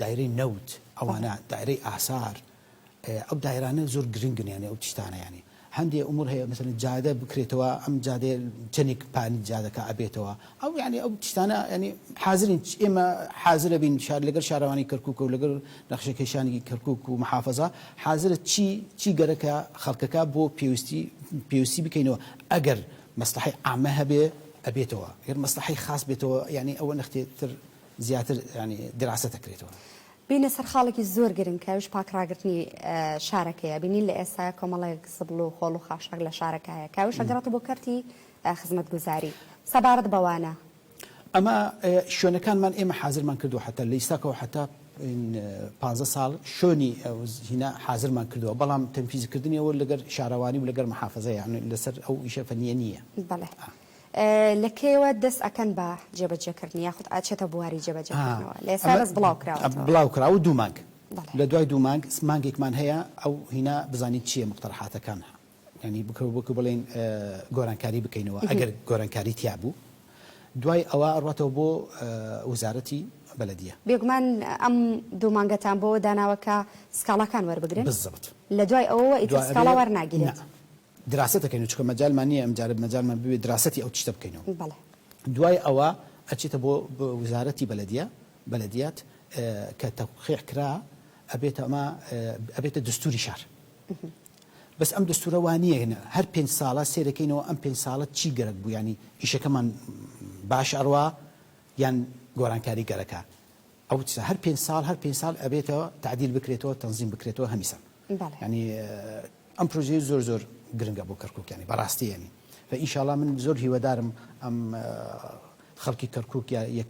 دایرەی نەوت ئەوانە دایرەی ئاسار ئەو دایرانە زۆر گرنگن یانی ئەو تشتانە یانی هەندێ ئومور هەیە مەسەلەن جادە بکرێتەوە ئەم جادەیە چەندێک پانی جادەکە ئەبێتەوە ئەو یانی ئەو تشتانە یانی حازرین ئێمە حازرە بین شار لەگەر شارەوانی کەرکووک و لەگەر نەخشەکێشانی کەرکووک و محافەزە حازرە چی چی گەرەکە خەڵکەکە بۆ پێویستی پێویستی بکەینەوە ئەگەر مەسڵەحەی عامە هەبێ ئەبێتەوە گەر مەسڵەحەی خاس بێتەوە یانی ئەوە نەختێ تر زیاتر یانی دیراسەت ئەکرێتەوە. بینە سەر خاڵێکی زۆر گرنگ کە ئەویش پاک ڕاگرتنی شارەکەیە بینین لە ئێستایا کۆمەڵێک زبڵ و خۆڵ و خاشاک لە شارەکە هەیە کە ئەویش ئەگەڕێتەوە بۆ کەرتی خزمەتگوزاری سەبارەت بەوانە. ئەمە شوێنەکانمان ئێمە حازرمان کردووە حەتا لە ئیستاکەوە حەتا پانزە ساڵ شوێنی هینا حازرمان کردووە بەڵام تەنفیزکردنی ئەوە لەگەر شارەوانی و لەگەر محافەزە یان لەسەر ئەو ئیشە فەنیە نییە. بەڵێ لە کەیەوە دەست ئەکەن بە جێبەجێکردنی یاخود ئەچێتە بواری جێبەجێکردنەوە لە ئێستا بەس بڵاو کراوەتەوە؟ بڵاو کراوە دوو مانگ لە دوای دوو مانگ مانگێکمان هەیە ئەو هینا بزانین چییە مقتەرحاتەکان یانی بکە وەکو بڵێین گۆرانکاری بکەینەوە ئەگەر گۆرانکاری تیا بوو دوای ئەوە ئەڕاتەوە بۆ وزارەتی بەلەدیە. بێگومان ئەم دوو مانگەتان بۆ داناوە کە سکاڵاکان وەربگرن؟ بالضبط. لە دوای ئەوەوە ئیتر سکاڵا وەرناگیرێت؟ نا دراسەت ئەکەین چونکە مەجالمان نییە ئەم جارە مەجالمان ببێ دراسەتی ئەو تشتە بکەینەوە. بەڵێ. دوای ئەوە ئەچێتە بۆ وزارەتی بەلەدیە بەلەدیات کە تەوقیع کرا ئەبێتە ئەمە ئەبێتە دەستوری شار. بەس ئەم دەستورە وا نییە هەر پێنج ساڵە سەیرەکەینەوە ئەم پێنج ساڵە چی گەرەک بوو یانی ئیشەکەمان باش ئەڕوا یان گۆرانکاری گەرەکە ئەو هەر پێنج ساڵ هەر پێنج ساڵ ئەبێتەوە تعدیل بکرێتەوە تەنزیم بکرێتەوە هەمیسان ینی ئەم پرۆژەیە زۆر زۆر گرنگە بۆ کەرکک ینی بەڕاستی ینی فە ئینشاڵا من زۆر هیوادارم ئەم خەڵکی کەرکک یا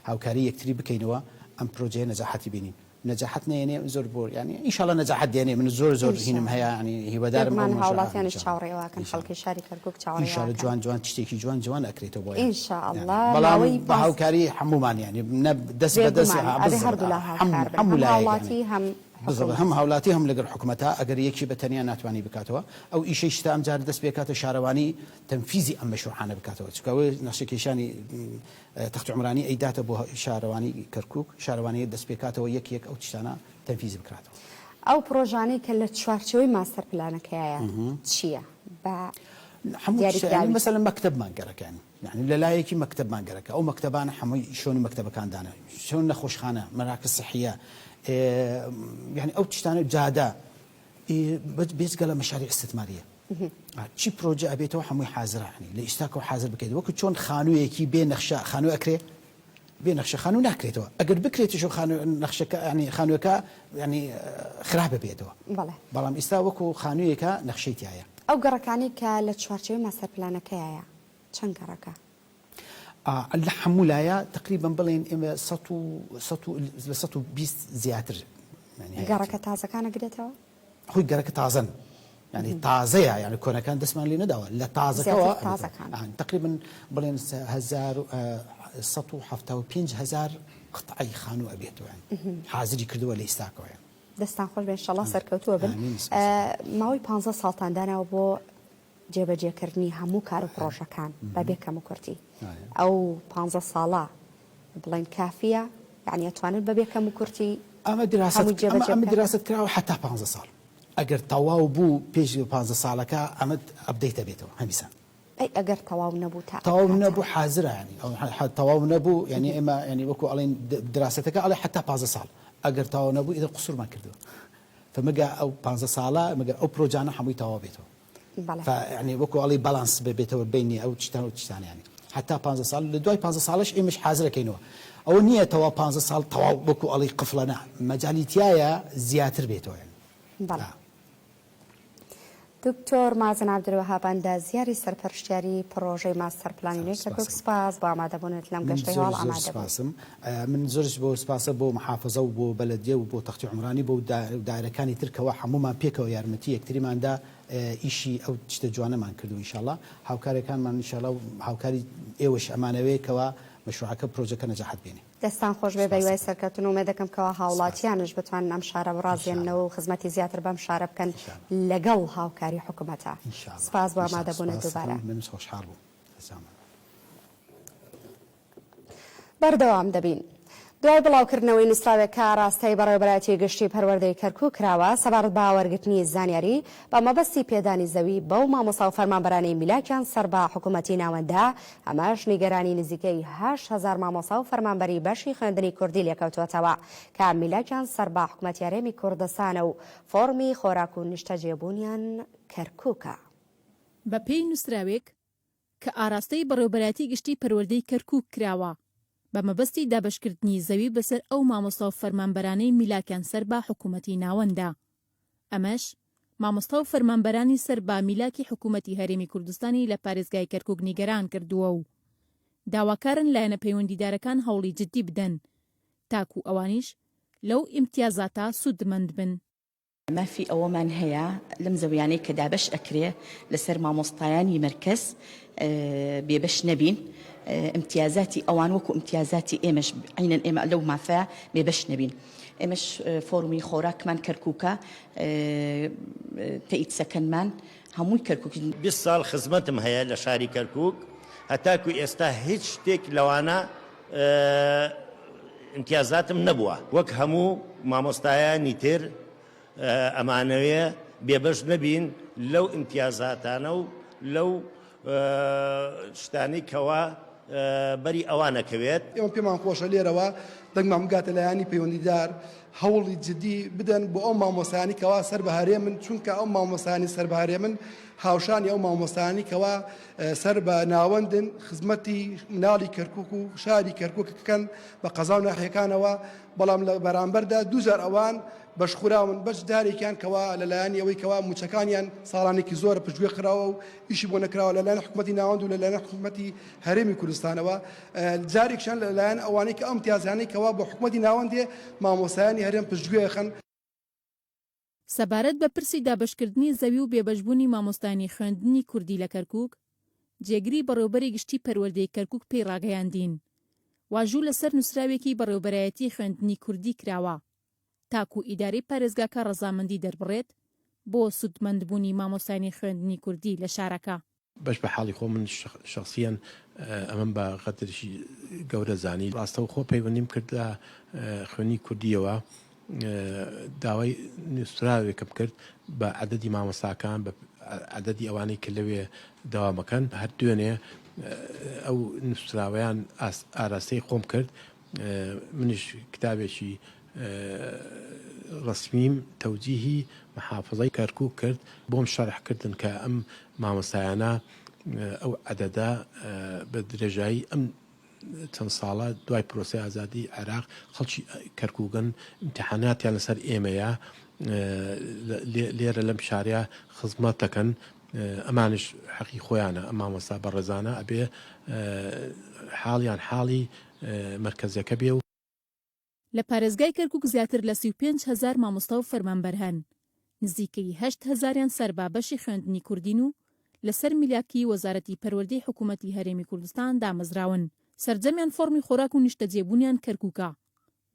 هاوکاری یەکتری بکەینەوە ئەم پرۆژەیە نەجاحەتی بینین نەجاحەت نەیەنێ زۆر بۆ یانی ئینشاڵا نەجاحەت دێنێ من زۆر زۆر هینم هەیە ینی هیوادارم بێگومان هاوڵاتیانیش چاوەڕێی ئەوەکەن خەڵکی شاری کەرکوک چاوەڕێی ئینشاڵا جوان جوان شتێکی جوان جوان ئەکرێتەوە بۆیان ان شاء الله بەڵام بە هاوکاری هەموومان یانی نە دەست بە دەست بێگومان ئەبێ هەردوولا هاوکار بن هەم هاوڵاتی هەم حکومەت هەم هاولاتی هەم لەگەر حکومەتا ئەگەر یەکی بە تەنیا ناتوانی بکاتەوە ئەو ئیشەی شتا ئەم جارە دەست پێکاتە شارەوانی تەنفیزی ئەم مەشروعانە بکاتەوە چونکە ئەوەی نەخشەکێشانی تەخت عومرانی ئەیداتە بۆ شارەوانی کەرکوک، شارەوانیە دەستپێکاتەوە یەک یەک ئەو تشتانە تەنفیز بکراتەوە. ئەو پڕۆژانەی کە لە چوارچێوەی ماستەر پلانەکەیایە چییە بە دیاریکراوی؟ مەسەلەن مەکتەبمان گەرەکە یانی لە لایەکی مەکتەبمان گەرەکە ئەو مەکتەبانە هەمووی شوێنی مەکتەبەکان دانە شوێن نەخۆشخانە مەراکز سحیە یانی ئەو تشتانە جادە بێجگە لە مەشاریع استثماریە چی پرۆژە ئەبێتەوە هەمووی حازرە ینی لە ئیستاکەوە حازر بکەیت وەکو چۆن خانوویەکی بێ نەخشە خانوو ئەکرێ بێ نەخشە خانوو ناکرێتەوە ئەگەر بکرێتیش و خانوو نەخشەکە ینی خانووەکە ینی خراپە بێتەوە بەڵام ئیستا وەکو خانوویەکە نەخشەی تایە. ئەو گەڕەکانەی کە لە چوارچێوەی ماستەر پلانەکەیایە چەند گەڕەکە؟ لە هەموو لایە تەقریبەن بڵێین ئێمە سەت و سەت و لە 120 زیاتر گەڕەکە تازەکان ئەگرێتەوە؟ خۆی گەرەکە تازەن یعنی تازەیە یعنی کۆنەکان دەستمان لێ نەداوە لە تازەکەوە تازەکان تقریبا بڵێن 175 هزار قطعی خانوو ئەبێتەوە حازری کردووە لە ئیستاکەوە دەستان خۆش بێن شەڵا سەرکەوتووە بن ماوەی پ ساڵتان داناوە بۆ جێبەجێکردنی هەموو کارو پڕۆژەکان بەبێ کەموکورتی ئەو پانزە ساڵە بڵێن کافیە یانی ئەتوانن بەبێ کەموکورتی ئەمە دراست هەمووی جێبەجێ ئەمە بکەن؟ دراست کراوە حەتا پانزە ساڵ ئەگەر تەواو بوو پێش پانزە ساڵەکە ئەمە update ئەبێتەوە هەمیسان. ئەی ئەگەر تەواو نەبوو تا ئەو تەواو کاتە؟ نەبوو حازرە یانی ئەو تەواو نەبوو یانی ئێمە یانی وەکو ئەڵێن دراستەکە ئەڵێ حەتا پانزە ساڵ ئەگەر تەواو نەبوو ئیتر قسورمان کردووە. فمەگە ئەو پانزە ساڵە مەگەر ئەو پرۆجانە هەمووی تەواو بێتەوە یعنی وەکو ئەڵی باڵانس بێتەوە بینی ئەو چتان و چتان ینی حتا پ ساڵ لە دوای پ ساڵش ئێمەش حازرەکەینەوە ئەوە نییە تەوا پ ساڵ تەواو وەکو ئەڵی قفلەنە مەجالی تایە زیاتر بێتەوە بەڵێ. دکتۆر مازن عەبدولوەهاب ئەندازیاری سەرپەرشتیاری پڕۆژەی ماستەر پلانی نوێی کەرکوک سوپاس بۆ ئامادەبوونت لەم من گەشتەی زۆر هەواڵ زۆر ئامادەبووی. سوپاسم من زۆرش بۆ سوپاسە بۆ محافزە و بۆ بەلەدیە و بۆ تەختی عومرانی بۆ دایرەکانی تر کەوا حەموومان پێکەوە یارمەتی یەکتریمان دا ئیشی ئەو شتە جوانەمان کردو ئینشاڵا هاوکارەکانمان ئینشاڵا و هاوکاری ئێوەش ئەمانەوێ کەوا مەشروعەکە پرۆژەکە نەجاحەت بێنێ. دەستان خۆش بێ بەهیوای سوپاستەکەم. سەرکەوتن ئومێدەکەم کەوا سوپاس. هاوڵاتیانش بتوانن ئەم شارە ان شاء بڕازێننەوە اللە. و خزمەتی زیاتر بەم شارە بکەن ان شاء اللە. لەگەڵ هاوکاری حکومەتا. ان شاء اللە. سپاس بۆ ان شاء اللە. ئامادەبوونت دووبارە. سوپاستەکەم منیش خۆشحاڵ بووم. دەستان. بەردەوام دەبین. دوای بڵاوکردنەوەی نووسراوێک کە ئاراستەی بەڕێوەبەرایەتی گشتی پەروەردەی کەرکوک کراوە سەبارەت بە وەرگرتنی زانیاری بە مەبەستی پێدانی زەوی بەو مامۆستا و فەرمانبەرانەی میلاکیان سەر بە حکومەتی ناوەندە، ئەمەش نیگەرانی نزیکەی 8000 مامۆستا و فەرمانبەری بەشی خوێندنی کوردی لێکەوتووەتەوە کە میلاکیان سەر بە حکومەتی هەرێمی کوردستانە و فۆڕمی خۆراک و نیشتەجێبوونیان کەرکوکە. بەپێی نووسراوێک کە ئاراستەی بەڕێوەبەرایەتی گشتی پەروەردەی کەرکوک کراوە بە مەبەستی دابەشکردنی زەوی بەسەر ئەو مامۆستا و فەرمانبەرانەی میلاکیان سەر بە حکومەتی ناوەندە ئەمەش مامۆستا و فەرمانبەرانی سەر بە میلاکی حکومەتی هەرێمی کوردستانی لە پارێزگای کەرکوک نیگەران کردووە و داواکارن لایەنە پەیوەندیدارەکان هەوڵی جدی بدەن تاکو ئەوانیش لەو ئیمتیازاتە سوودمەند بن. مافی ئەوەمان هەیە لەم زەویانەی کە دابەش ئەکرێ لەسەر مامۆستایانی مەرکەز بێبەش نەبین، ئیمتیازاتی ئەوان وەکو ئیمتیازاتی ئێمەش عەینەن ئێمە لەو مافە بێبەش نەبین. ئێمەش فۆڕمی خۆراکمان کەرکوکە، تەئید سەکەنمان هەمووی کەرکوک. 20 ساڵ خزمەتم هەیە لە شاری کەرکوک هەتاکو ئێستا هیچ شتێک لەوانە ئیمتیازاتم نەبووە وەک هەموو مامۆستایانی تر ئەمانەوێ بێبەش نەبین لەو ئیمتیازاتانە و لەو شتانەی کەوا بەری ئەوان ئەکەوێت. ئێمە پێمان خۆشە لێرەوە دەنگمان بگاتە لایەنی پەیوەندیدار هەوڵی جدی بدەن بۆ ئەو مامۆستایانی کەوا سەر بە هەرێمن چونکە ئەو مامۆستایانی سەر بە هەرێمن هاوشانی ئەو مامۆستایانی کەوا سەر بە ناوەندن خزمەتی مناڵی کەرکک و شاری کەرکک بکەن بە قەزا و ناحیەکانەوە بەڵام لە بەرامبەردا دووجار ئەوان بەشخوراون بەش جارێکیان کەوا لەلایەنی ئەوەی کەوا موچەکانیان ساڵانێکی زۆرە پشتگوێ خراوە و ئیشی بۆ نەکراوە لەلایەن حکومەتی ناوەند و لەلایەن حکومەتی هەرێمی کوردستانەوە جارێکیان لەلایەن ئەوانەی کە ئەم امتیازانەی کەوا بۆ حکومەتی ناوەندێ مامۆستایانی هەرێم پشتگوێ خەن. سەبارەت بە پرسی دابەشکردنی زەوی و بێبەشبوونی مامۆستایانی خوێندنی کوردی لە کەرکوک، جێگری بەڕێوبەری گشتی پەروەردەی کەرکوک پێی ڕاگەیاندین، واژوو لەسەر نووسراوێکی بەڕێوبەرایەتی خوێندنی کوردی کراوە، تاکو ئیدارەی پارێزگاکە ڕەزامەندی دەربڕێت بۆ سوودمەندبوونی مامۆستایانی خوێندنی کوردی لە شارەکە. بەش بە حاڵی خۆم من شەخسیەن ئەمەم بە غەدرێکی گەورە زانی. ڕاستەوخۆ پەیوەندیم کرد لە خوێندنی کوردییەوە داوای نووسراوێکم کرد بە عەدەدی مامۆستاکان بە عەدەدی ئەوانەی کە لەوێ دەوامەکەن هەر دوێنێ ئەو نووسراوەیان ئاراستەی خۆم کرد منیش کتابێکی ڕەسمیم تەوجیهی محافزەی کەرکوک کرد بۆم شەرح کردن کە ئەم مامۆستایانە ئەو عەدەدە بە درێژایی ئەم چەند ساڵە دوای پرۆسەی ئازادی عێراق خەڵکی کەرکوکن ئیمتیحاناتیان لەسەر ئێمەیە لێرە لەم شارە خزمەت دەکەن ئەمانش حەقی خۆیانە ئەم مامۆستا بەڕێزانە ئەبێ حاڵیان حاڵی مەرکەزەکە بێ و لە پارێزگای کەرکوک زیاتر لە 35 هەزار مامۆستا و فەرمانبەر هەن، نزیکەی هەشت هەزاریان سەر بە بەشی خوێندنی کوردین و لەسەر میلاکی وەزارەتی پەروەردەی حکوومەتی هەرێمی کوردستان دامەزراون، سەرجەمیان فۆڕمی خۆراک و نیشتەجێبوونیان کەرکوکە،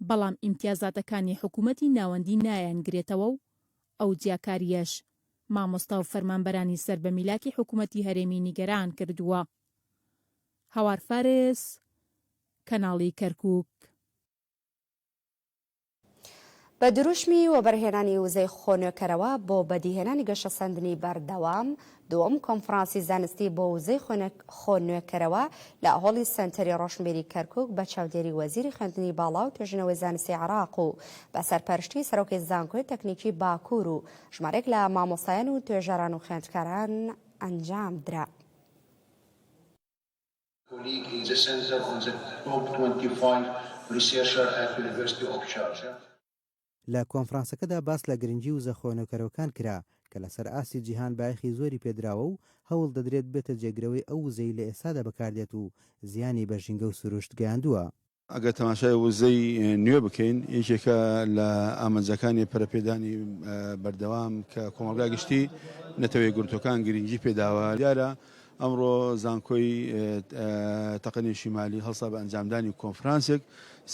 بەڵام ئیمتیازاتەکانی حکوومەتی ناوەندی نایانگرێتەوە و ئەو جیاکارییەش مامۆستا و فەرمانبەرانی سەر بە میلاکی حکوومەتی هەرێمی نیگەران کردووە. هاوار فارس، کەناڵی کەرکوک. بە دروشمی وەبەرهێنانی وزەی خۆنوێکەرەوە بۆ بەدیهێنانی گەشەسەندنی بەردەوام، دووەم کۆنفرانسی زانستی بۆ وزەی خۆنوێکەرەوە لە هۆڵی سەنتەری ڕۆشنبیری کەرکوک بە چاودێری وەزیری خوێندنی باڵا و توێژینەوەی زانستی عێراق و بە سەرپەرشتی سەرۆکی زانکۆی تەکنیکی باکوور و ژمارەیەک لە مامۆستایان و توێژەران و خوێندکاران ئەنجامدرا. لە کۆنفرانسەکەدا باس لە گرنگی وزە خۆنوێکەرەوەکان کرا کە لەسەر ئاستی جیهان بایەخی زۆری پێدراوە و هەوڵ دەدرێت ببێتە جێگرەوەی ئەو وزەی لە ئێستادا بەکاردێت و زیانی بە ژینگە و سروشت گەیاندووە. ئەگەر تەماشای وزەی نوێ بکەین، یەکێکە لە ئامانجەکانی پەرەپێدانی بەردەوام کە کۆمەڵگای گشتی نەتەوە یەکگرتووەکان گرنگی پێداوە. دیارە ئەمڕۆ زانکۆی تەقەنی شیمالی هەڵسا بە ئەنجامدانی کۆنفرانسێک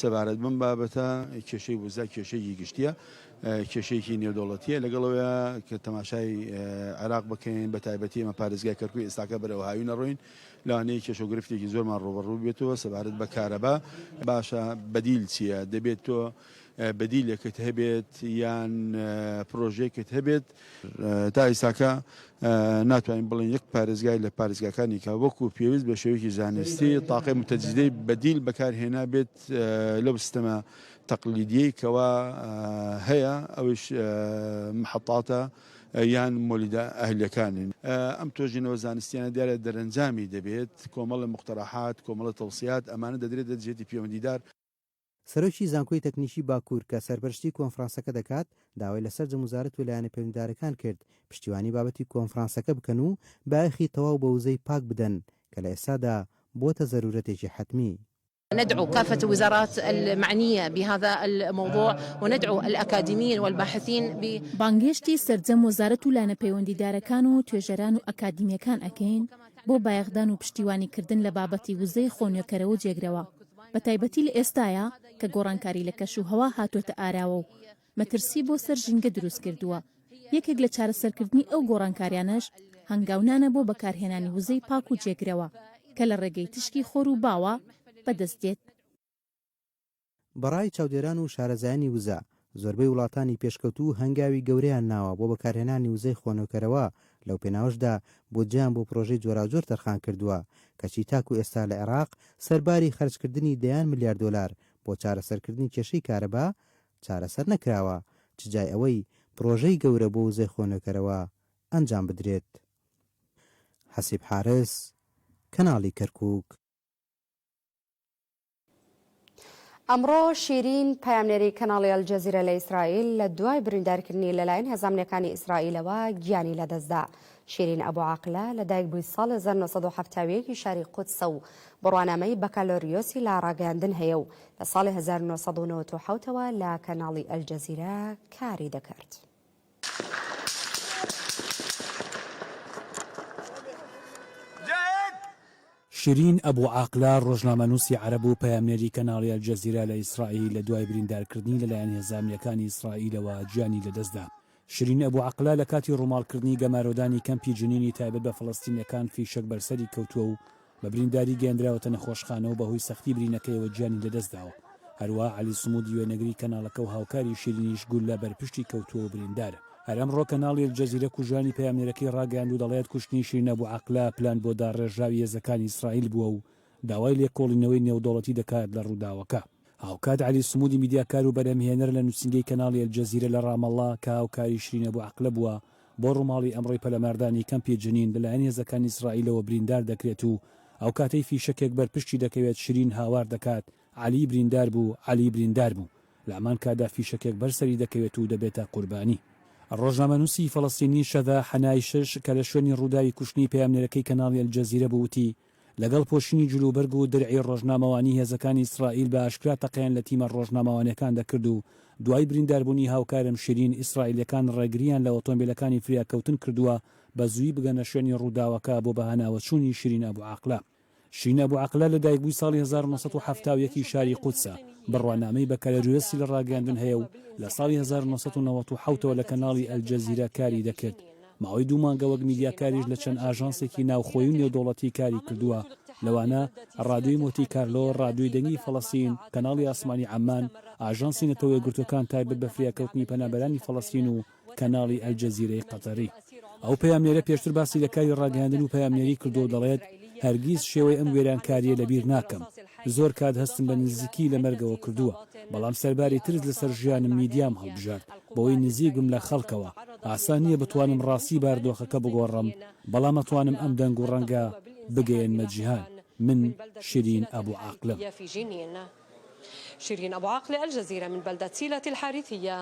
سەبارەت بەم بابەتە. کێشەی وزە کێشەیەکی گشتییە، کێشەیەکی نێودەوڵەتییە. لەگەڵ ئەوەیا کە تەماشای عێراق بکەین، بە تایبەتی ئێمە پارێزگای کەرکوک ئێستاکە بەرەو هاوین ئەڕۆین، لەوانەیە کێشە و گرفتێکی زۆرمان ڕووبەڕوو بێتەوە سەبارەت بە کارەبا. باشە بەدیل چییە؟ دەبێت تۆ بەدیلێکت هەبێت یان پرۆژەیەکت هەبێت. تا ئیستاکە ناتوانین بڵێین یەک پارێزگای لە پارێزگاکانی کە وەکو پێویست بە شێوەیەکی زانستی تاقی متەجدیدەی بەدیل بەکارهێنابێت لەو سیستەمە تەقلیدیەی کەوا هەیە ئەویش محەتاتە یان مۆلیدە ئەهلیەکانن. ئەم تۆژینەوە زانستیانە دیارە دەرەنجامی دەبێت، کۆمەڵە موقتەرەحات، کۆمەڵە تەوسیات، ئەمانە دەدرێتە جهتی پێوەندیدار. سەرۆکی زانکۆی تەکنیکی باکوور کە سەرپەرشتی کۆنفرانسەکە دەکات، داوای لە سەرجەم وزارەت و لایەنە پەیوەندیدارەکان کرد پشتیوانی بابەتی کۆنفرانسەکە بکەن و بایەخی تەواو بە وزەی پاک بدەن کە لە ئێستادا بۆتە زەرورەتێکی حەتمی. ندعو كافة الوزارات المعنية بهذا الموضوع وندعو الأكاديميين والباحثين ب. بانگهێشتی سەرجەم وەزارەت و لایەنە پەیوەندیدارەکان و توێژەران و ئەکادیمییەکان ئەکەین بۆ بایەخدان و پشتیوانی کردن لە بابەتی وزەی خۆنوێکەرەوە و جێگرەوە بەتایبەتی لە ئێستایا کە گۆڕانکاری لە کەش و هەوا هاتۆتە ئاراوە و مەترسی بۆ سەر ژینگە دروست کردووە، یەکێک لە چارەسەرکردنی ئەو گۆڕانکاریانەش هەنگاونانە بۆ بەکارهێنانی وزەی پاک و جێگرەوە کە لە ڕێگەی تشکی خۆر و باوە بەدەست دێت. بەڕای چاودێران و شارەزایانی وزە، زۆربەی وڵاتانی پێشکەوتوو هەنگاوی گەورەیان ناوە بۆ بەکارهێنانی وزەی خۆنوێکەرەوە، لەو پێناوەشدا بودجەیان بۆ پرۆژەی جۆراوجۆر تەرخان کردووە، کەچی تاکو ئێستا لە عێراق سەرباری خەرجکردنی دەیان ملیار دۆلار بۆ چارەسەرکردنی کێشەی کارەبا، چارەسەر نەکراوە، چ جای ئەوەی پڕۆژەی گەورە بۆ وزەی خۆنوێکەرەوە ئەنجام بدرێت. حەسیب حارس، کەناڵی کەرکوک. ئەمڕۆ شیرین پەیامنێری کەناڵی ئەلجەزیرە لە ئیسرائیل لە دوای بریندارکردنی لەلایەن هێزە ئەمنیەکانی ئیسرائیلەوە گیانی لەدەستدا. شیرین ئەبو عاقلە لە دایکبووی ساڵ 1971 ی شاری قودسە و بڕوانامەی بەکالۆریۆسی لە ڕاگەیاندن هەیە و لە ساڵی 1997 ەوە لە کەناڵی ئەلجەزیرە کاری دەکرد. شیرین ئەبو عاقلە، ڕۆژنامەنووسی عەرەب و پەیامنێری کەناڵی ئەلجەزیرە لە ئیسرائیل لە دوای بریندارکردنی لەلایەن هێزە ئەمنییەکانی ئیسرائیلەوە گیانی لەدەستدا. شیرین ئەبو عەقلە لە کاتی ڕووماڵکردنی گەمارۆدانی کەمپی جنینی تایبەت بە فەڵەستینییەکان فیشەک بەر سەری کەوتووە و بە برینداری گەیەندراوەتە نەخۆشخانە و بەهۆی سەختی برینەکەیەوە گیانی لەدەستداوە. هەروەها عەلی سمودی وێنەگری کەناڵەکە و هاوکاری شیرینیش گوللە بەر پشتی کەوتووە و بریندارە. هەر ئەمڕۆ کەناڵی ئەلجەزیرە کوژرانی پەیامنێرەکەی ڕاگەیاند و دەڵێت کوشتنی شیرین ئەبو عەقلە پلان بۆ داڕێژراوی هێزەکانی ئیسرائیل بووە و داوای لێکۆڵینەوەی نێودەوڵەتی دەکات لە ڕووداوەکە. هاوکات عەلی سمودی میدیاکار و بەرهەمهێنەر لە نووسینگەی کەناڵی ئەلجەزیرە لە ڕامەڵڵا کە هاوکاری شیرین ئەبو عەقلە بووە بۆ ڕووماڵی ئەمڕۆی پەلاماردانی کەمپی جنین لەلایەن هێزەکانی ئیسرائیلەوە بریندار دەکرێت و ئەوکاتەی فیشەکێک بەر پشتی دەکەوێت شیرین هاوار دەکات عەلی بریندار بوو، عەلی بریندار بوو. لە هەمان کاتدا فیشەکێک بەر سەری دەکەوێت و دەبێتە قوربانی. ڕۆژنامەنووسی فەڵەستینی شەذا حەنایشش کە لە شوێنی ڕووداوی کوشتنی پەیامنێرەکەی کەناڵی ئەلجەزیرە بوو وتی، لەگەڵ پۆشینی جلوبەرگ و درعی ڕۆژنامەوانی هێزەکانی ئیسرائیل بە ئاشکرا تەقەیان لە تیمە ڕۆژنامەوانیەکان دەکرد و دوای برینداربوونی هاوکارم شیرین ئیسرائیلیەکان ڕێگرییان لە ئۆتۆمبیلەکانی فریاکەوتن کردووە بە زوویی بگەنە شوێنی ڕووداوەکە بۆ بەهاناوەچوونی شیرین ئەبو عاقلە. شیرین ئەبو عەقلە لە دایکبووی ساڵی 1971 ی شاری قودسە، بڕوانامەی بەکالۆریۆسی لە ڕاگەیاندن هەیە و لە ساڵی 1997 ەوە لە کەناڵی ئەلجەزیرە کاری دەکرد. ماوەی دوو مانگە وەک میدیاکاریش لە چەند ئاژانسێکی ناوخۆیی و نێودەوڵەتی کاری کردووە، لەوانە، ڕادیۆی مۆتی کارلۆ، ڕادیۆی دەنگی فەڵەستین، کەناڵی ئاسمانی عەممان، ئاژانسی نەتەوە یەکگرتووەکان تایبەت بە فریاکەوتنی پەنابەرانی فەڵەستین و کەناڵی ئەلجەزیرەی قەتەری. ئەو پەیامنێرە پێشتر باسی لە کاری ڕاگەیاندن و پەیامنێری کردووە و دەڵێت، هەرگیز شێوەی ئەم وێرانکارییە لەبیر ناکەم. زۆر کات هەستم بە نزیکی لە مەرگەوە کردووە، بەڵام سەرباری ترس لەسەر ژیانم میدیام هەڵبژارد، بەوەی نزیک بم لە خەڵکەوە. ئاسان نییە بتوانم ڕاستی باردۆخەکە بگۆڕم، بەڵام ئەتوانم ئەم دەنگ و ڕەنگە بگەیەنمە جیهان. من شیرین ئەبو عاقلەم. شیرین ئەبو عاقلە، الجزیرە، من بلدة سیلة الحارثیە.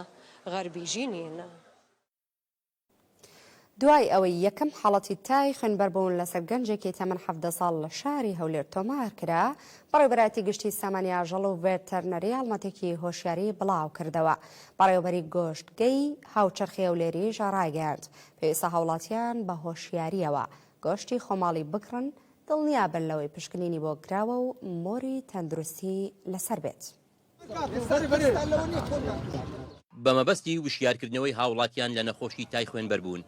غربي جنين. دوای ئەوەی یەکەم حاڵەتی تای خوێنبەربوون لەسەر گەنجێکی تەمەن 17 ساڵ لە شاری هەولێر تۆمار کرا، بەڕێوەبەرایەتی گشتی سامانی ئاژەڵ و ڤێتەرنەری هەڵمەتێکی هۆشیاری بڵاوکردەوە. بەڕێوەبەری گۆشتگەی هاوچەرخی هەولێریش ڕایگەیاند، پێویستە هاوڵاتیان بە هۆشیارییەوە گۆشتی خۆماڵی بکڕن، دڵنیابن لەوەی پشکنینی بۆ کراوە و مۆری تەندروستی لەسەر بێت. بە مەبەستی وشیارکردنەوەی هاوڵاتیان لە نەخۆشی تای خوێنبەربوون،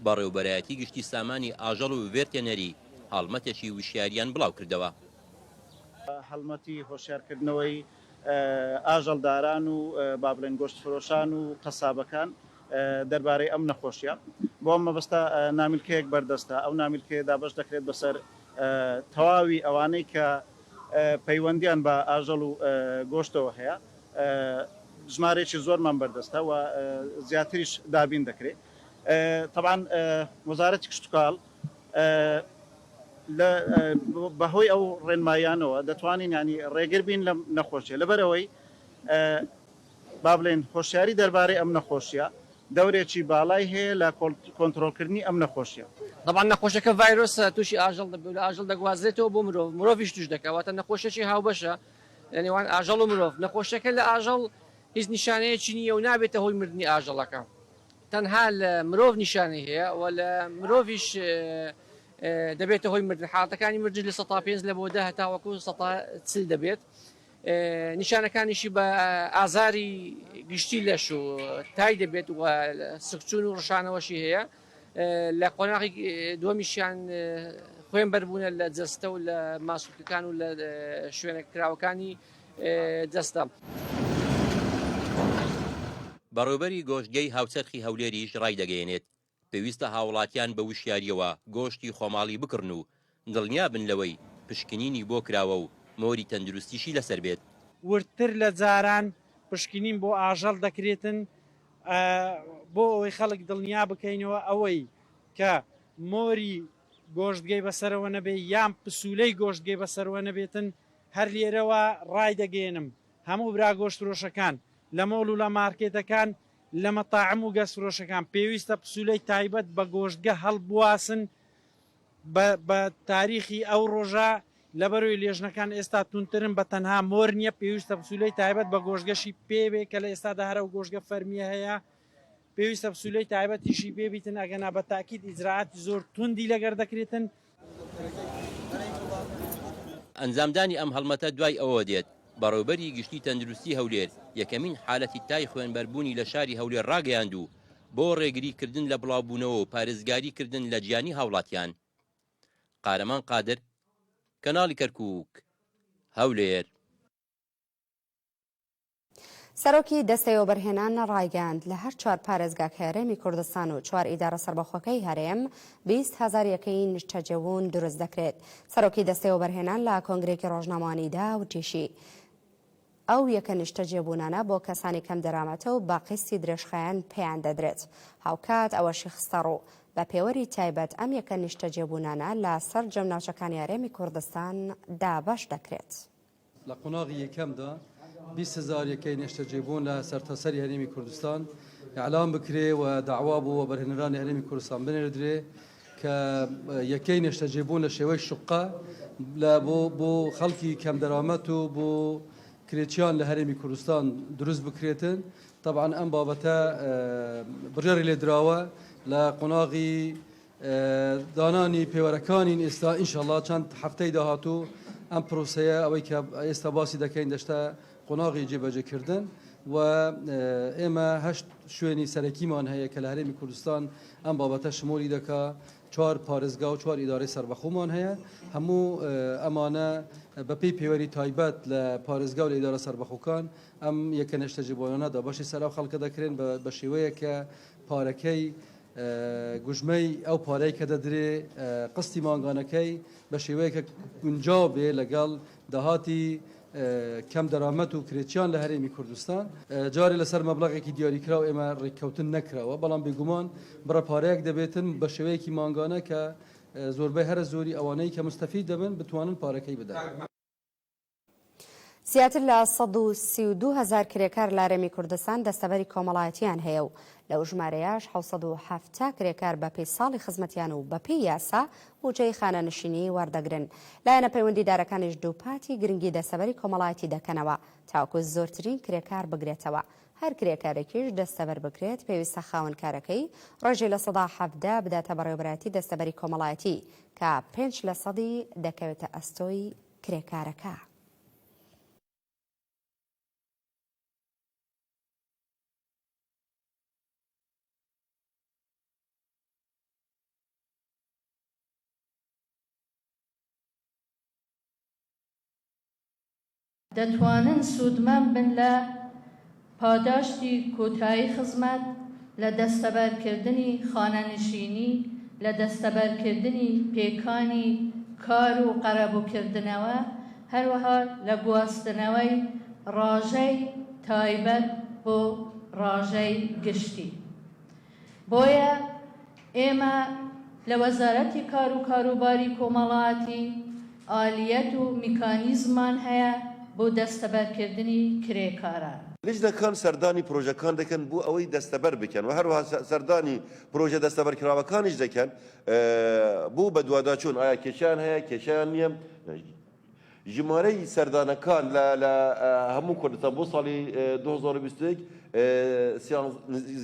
بەڕێوبەرایەتی گشتی سامانی ئاژەڵ و ڤێرتێنەری هەڵمەتێکی وشیاریان بڵاوکردەوە. هەڵمەتی هۆشیارکردنەوەی ئاژەڵداران و با بڵێین گۆشتفرۆشان و قەسابەکان دەربارەی ئەم نەخۆشیە، بۆ ئەم مەبەستە نامیلکەیەک بەردەستە، ئەو نامیلکەیە دابەش دەکرێت بەسەر تەواوی ئەوانەی کە پەیوەندیان بە ئاژەڵ و گۆشتەوە هەیە، ژمارەیەکی زۆرمان بەردەستە و زیاتریش دابین دەکرێت. تەبعەن وەزارەتی کشتوکاڵ لە بەهۆی ئەو ڕێنماییانەوە دەتوانین یانی ڕێگر بین لەم نەخۆشیە لەبەرئەوەی با بڵێین هۆشیاری دەربارەی ئەم نەخۆشیە دەورێکی باڵای هەیە لە کۆنترۆڵکردنی ئەم نەخۆشیە. تەبعەن نەخۆشەکە ڤایرۆسە توشی ئاژەڵ دەبێت و لە ئاژەڵ دەگوازرێتەوە بۆ مرۆڤ، مرۆڤیش توش دەکات، واتە نەخۆشیەکی هاوبەشە لە نێوان ئاژەڵ و مرۆڤ، نەخۆشیەکە لە ئاژەڵ هیچ نیشانەیەکی نییە و نابێتە هۆی مردنی ئاژەڵەکە، تەنها لە مرۆڤ نیشانەی هەیە و لە مرۆڤیش دەبێتە هۆی مردن، حاڵەتەکانی مردنیش 5% لە بۆ 10 هەتاوەکو 40% دەبێت. نیشانەکانیشی بە ئازاری گشتی لەش و تای دەبێت و سکچوون و ڕشانەوەشی هەیە لە قۆناغی دووەمیشیان خوێن بەربوونە لە جەستە و لە ماسولکەکان و لە شوێنە کراوەکانی جەستە. بەڕێوبەری گۆشتگەی هاوچەرخی هەولێریش ڕایدەگەیەنێت، پێویستە هاوڵاتیان بە وشیارییەوە گۆشتی خۆماڵی بکڕن و دڵنیابن لەوەی پشکنینی بۆ کراوە و مۆری تەندروستیشی لەسەر بێت. وردتر لە جاران پشکنین بۆ ئاژەڵ دەکرێتن بۆ ئەوەی خەڵک دڵنیا بکەینەوە ئەوەی کە مۆری گۆشتگەی بەسەرەوە نەبێ یان پسولەی گۆشتگەی بەسەروە نەبێتن هەر لێرەوە ڕایدەگەیەنم هەموو برا گۆشتفرۆشەکان لە مۆڵ و لە مارکێتەکان لە مەتاعم و گەستفرۆشەکان پێویستە پسولەی تایبەت بە گۆشتگە هەڵبواسن بە بە تاریخی ئەو ڕۆژە لەبەرەوەی لێژنەکان ئێستا توندترن بە تەنها مۆر نییە پێویستە پسولەی تایبەت بە گۆشتگەشی پێ بێ کە لە ئێستادا هەر ئەو گۆشتگە فەرمییە هەیە پێویستە پسولەی تایبەتیشی پێ بیتن ئەگەنا بە تاکید ئیجرائاتی زۆر توندی لەگەر دەکرێتن. ئەنجامدانی ئەم هەڵمەتە دوای ئەوە دێت، بەڕێوبەری گشتی تەندروستی هەولێر یەکەمین حالەتی تای خوێنبەربوونی لە شاری هەولێر ڕاگەیاند و بۆ ڕێگری کردن لە بڵاوبوونەوە و پارێزگاری کردن لە گیانی هاوڵاتیان. قارەمان قادر، کەناڵی کەرکوک، هەولێر. سەرۆکی دەستەی وەبەرهێنان ڕایگەیاند، لە هەر چوار پارێزگاکەی هەرێمی کوردستان و چوار ئیدارە سەربەخۆکەی هەرێم 20 هەزار یەکەی نیشتەجێبوون دروست دەکرێت. سەرۆکی دەستەی وەبەرهێنان لە کۆنگرەیەکی ڕۆژنامەوانیدا وتیشی، ئەو یەکە نیشتەجێبوونانە بۆ کەسانی کەمدەرامەتە و بە قیستی درێژخایەن پێیان دەدرێت. هاوکات ئەوەشی خستەڕوو، بە پێوەری تایبەت ئەم یەکە نیشتەجێبوونانە لە سەرجەم ناوچەکانی هەرێمی کوردستان دابەش دەکرێت. لە قۆناغی یەکەمدا 20 هەزار یەکەی نێشتەجێبوون لە سەرتاسەری هەرێمی کوردستان ئیعلان بکرێ و داوا بۆ وەبەرهێنەرانی هەرێمی کوردستان بنێردرێ کە یەکەی نێشتەجێبوون لە شێوەی شوقە لە بۆ بۆ خەڵکی کەمدەرامەت و بۆ کرێچیان لە هەرێمی کوردستان دروست بکرێتن. تەبعەن ئەم بابەتە بڕیاری لێدراوە لە قۆناغی دانانی پێوەرەکانین ئێستا ئینشەڵا چەند هەفتەی داهاتوو ئەم پرۆسەیە ئەوەی کە ئێستا باسی دەکەین دەشتە قۆناغی جێبەجێکردن و ئێمە هەشت شوێنی سەرەکیمان هەیە کە لە هەرێمی کوردستان ئەم بابەتە شمولی دەکا چوار پارێزگا و چوار ئیدارەی سەربەخۆمان هەیە هەموو ئەمانە بەپێی پێوەری تایبەت لە پارێزگا و لە ئیدارە سەربەخۆکان ئەم یەکە نێشتەجێبووانە دابەشی سەر ئەو خەڵکە دەکرێن بە شێوەیەک کە پارەکەی گوژمەی ئەو پارەی کە دەدرێ قستی مانگانەکەی بە شێوەیەک کە گونجاو بێ لەگەڵ داهاتی کەم دەرامەت و کرێچیان لە هەرێمی کوردستان. جارێ لەسەر مەبلەغێکی دیاریکراو ئێمە ڕێککەوتن نەکراوە، بەڵام بێگومان بڕە پارەیەک دەبێتن بە شێوەیەکی مانگانە کە زۆربەی هەرە زۆری ئەوانەی کە موستەفید دەبن بتوانن پارەکەی بدەن. زیاتر لە 132 هەزار کرێکار لە هەرێمی کوردستان دەستەبەری کۆمەڵایەتیان هەیە و لەو ژمارەیەش 770 کرێکار بەپێی ساڵی خزمەتیان و بەپێی یاسا مووچەی خانەنشینی وەردەگرن. لایەنە پەیوەندیدارەکانیش دووپاتی گرنگی دەستەبەری کۆمەڵایەتی دەکەنەوە تاوەکو زۆرترین کرێکار بگرێتەوە. هەر کرێکارێکیش دەستەبەر بکرێت پێویستە خاوەنکارەکەی ڕێژەی 17% بداتە بەڕێوەبەرایەتی دەستەبەری کۆمەڵایەتی کە پێنج لەسەدی دەکەوێتە ئەستۆی کرێکارەکە. دەتوانن سوودمەند بن لە پاداشتی کۆتایی خزمەت، لە دەستەبەرکردنی خانەنشینی، لە دەستەبەرکردنی پێکانی کار و قەرەبووکردنەوە، هەروەها لە گواستنەوەی ڕاژەی تایبەت بۆ ڕاژەی گشتی. بۆیە ئێمە لە وەزارەتی کار و کاروباری کۆمەڵایەتی ئالیەت و میکانیزممان هەیە بۆ دەستەبەرکردنی کرێکاران. لیژنەکان سەردانی پرۆژەکان دەکەن بۆ ئەوەی دەستەبەر بکەن و هەروەها سەردانی پرۆژە دەستەبەرکراوەکانیش دەکەن بۆ بەدواداچوون ئایا کێشەیان هەیە کێشەیان نییە. ژمارەی سەردانەکان لە لە هەموو کوردستان بۆ ساڵی 2021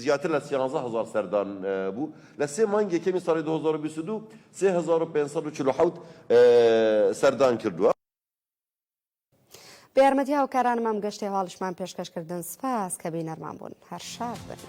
زیاتر لە 13000 سەردان بوو لە سێ مانگ یەکەمی ساڵی 2022 3547 سەردان کردووە. بە یارمەتی هاوکارانم ئەم گەشتەی هەواڵیشمان پێشکەش کردن سپاس کە بینەرمان بوون هەر شاد بن.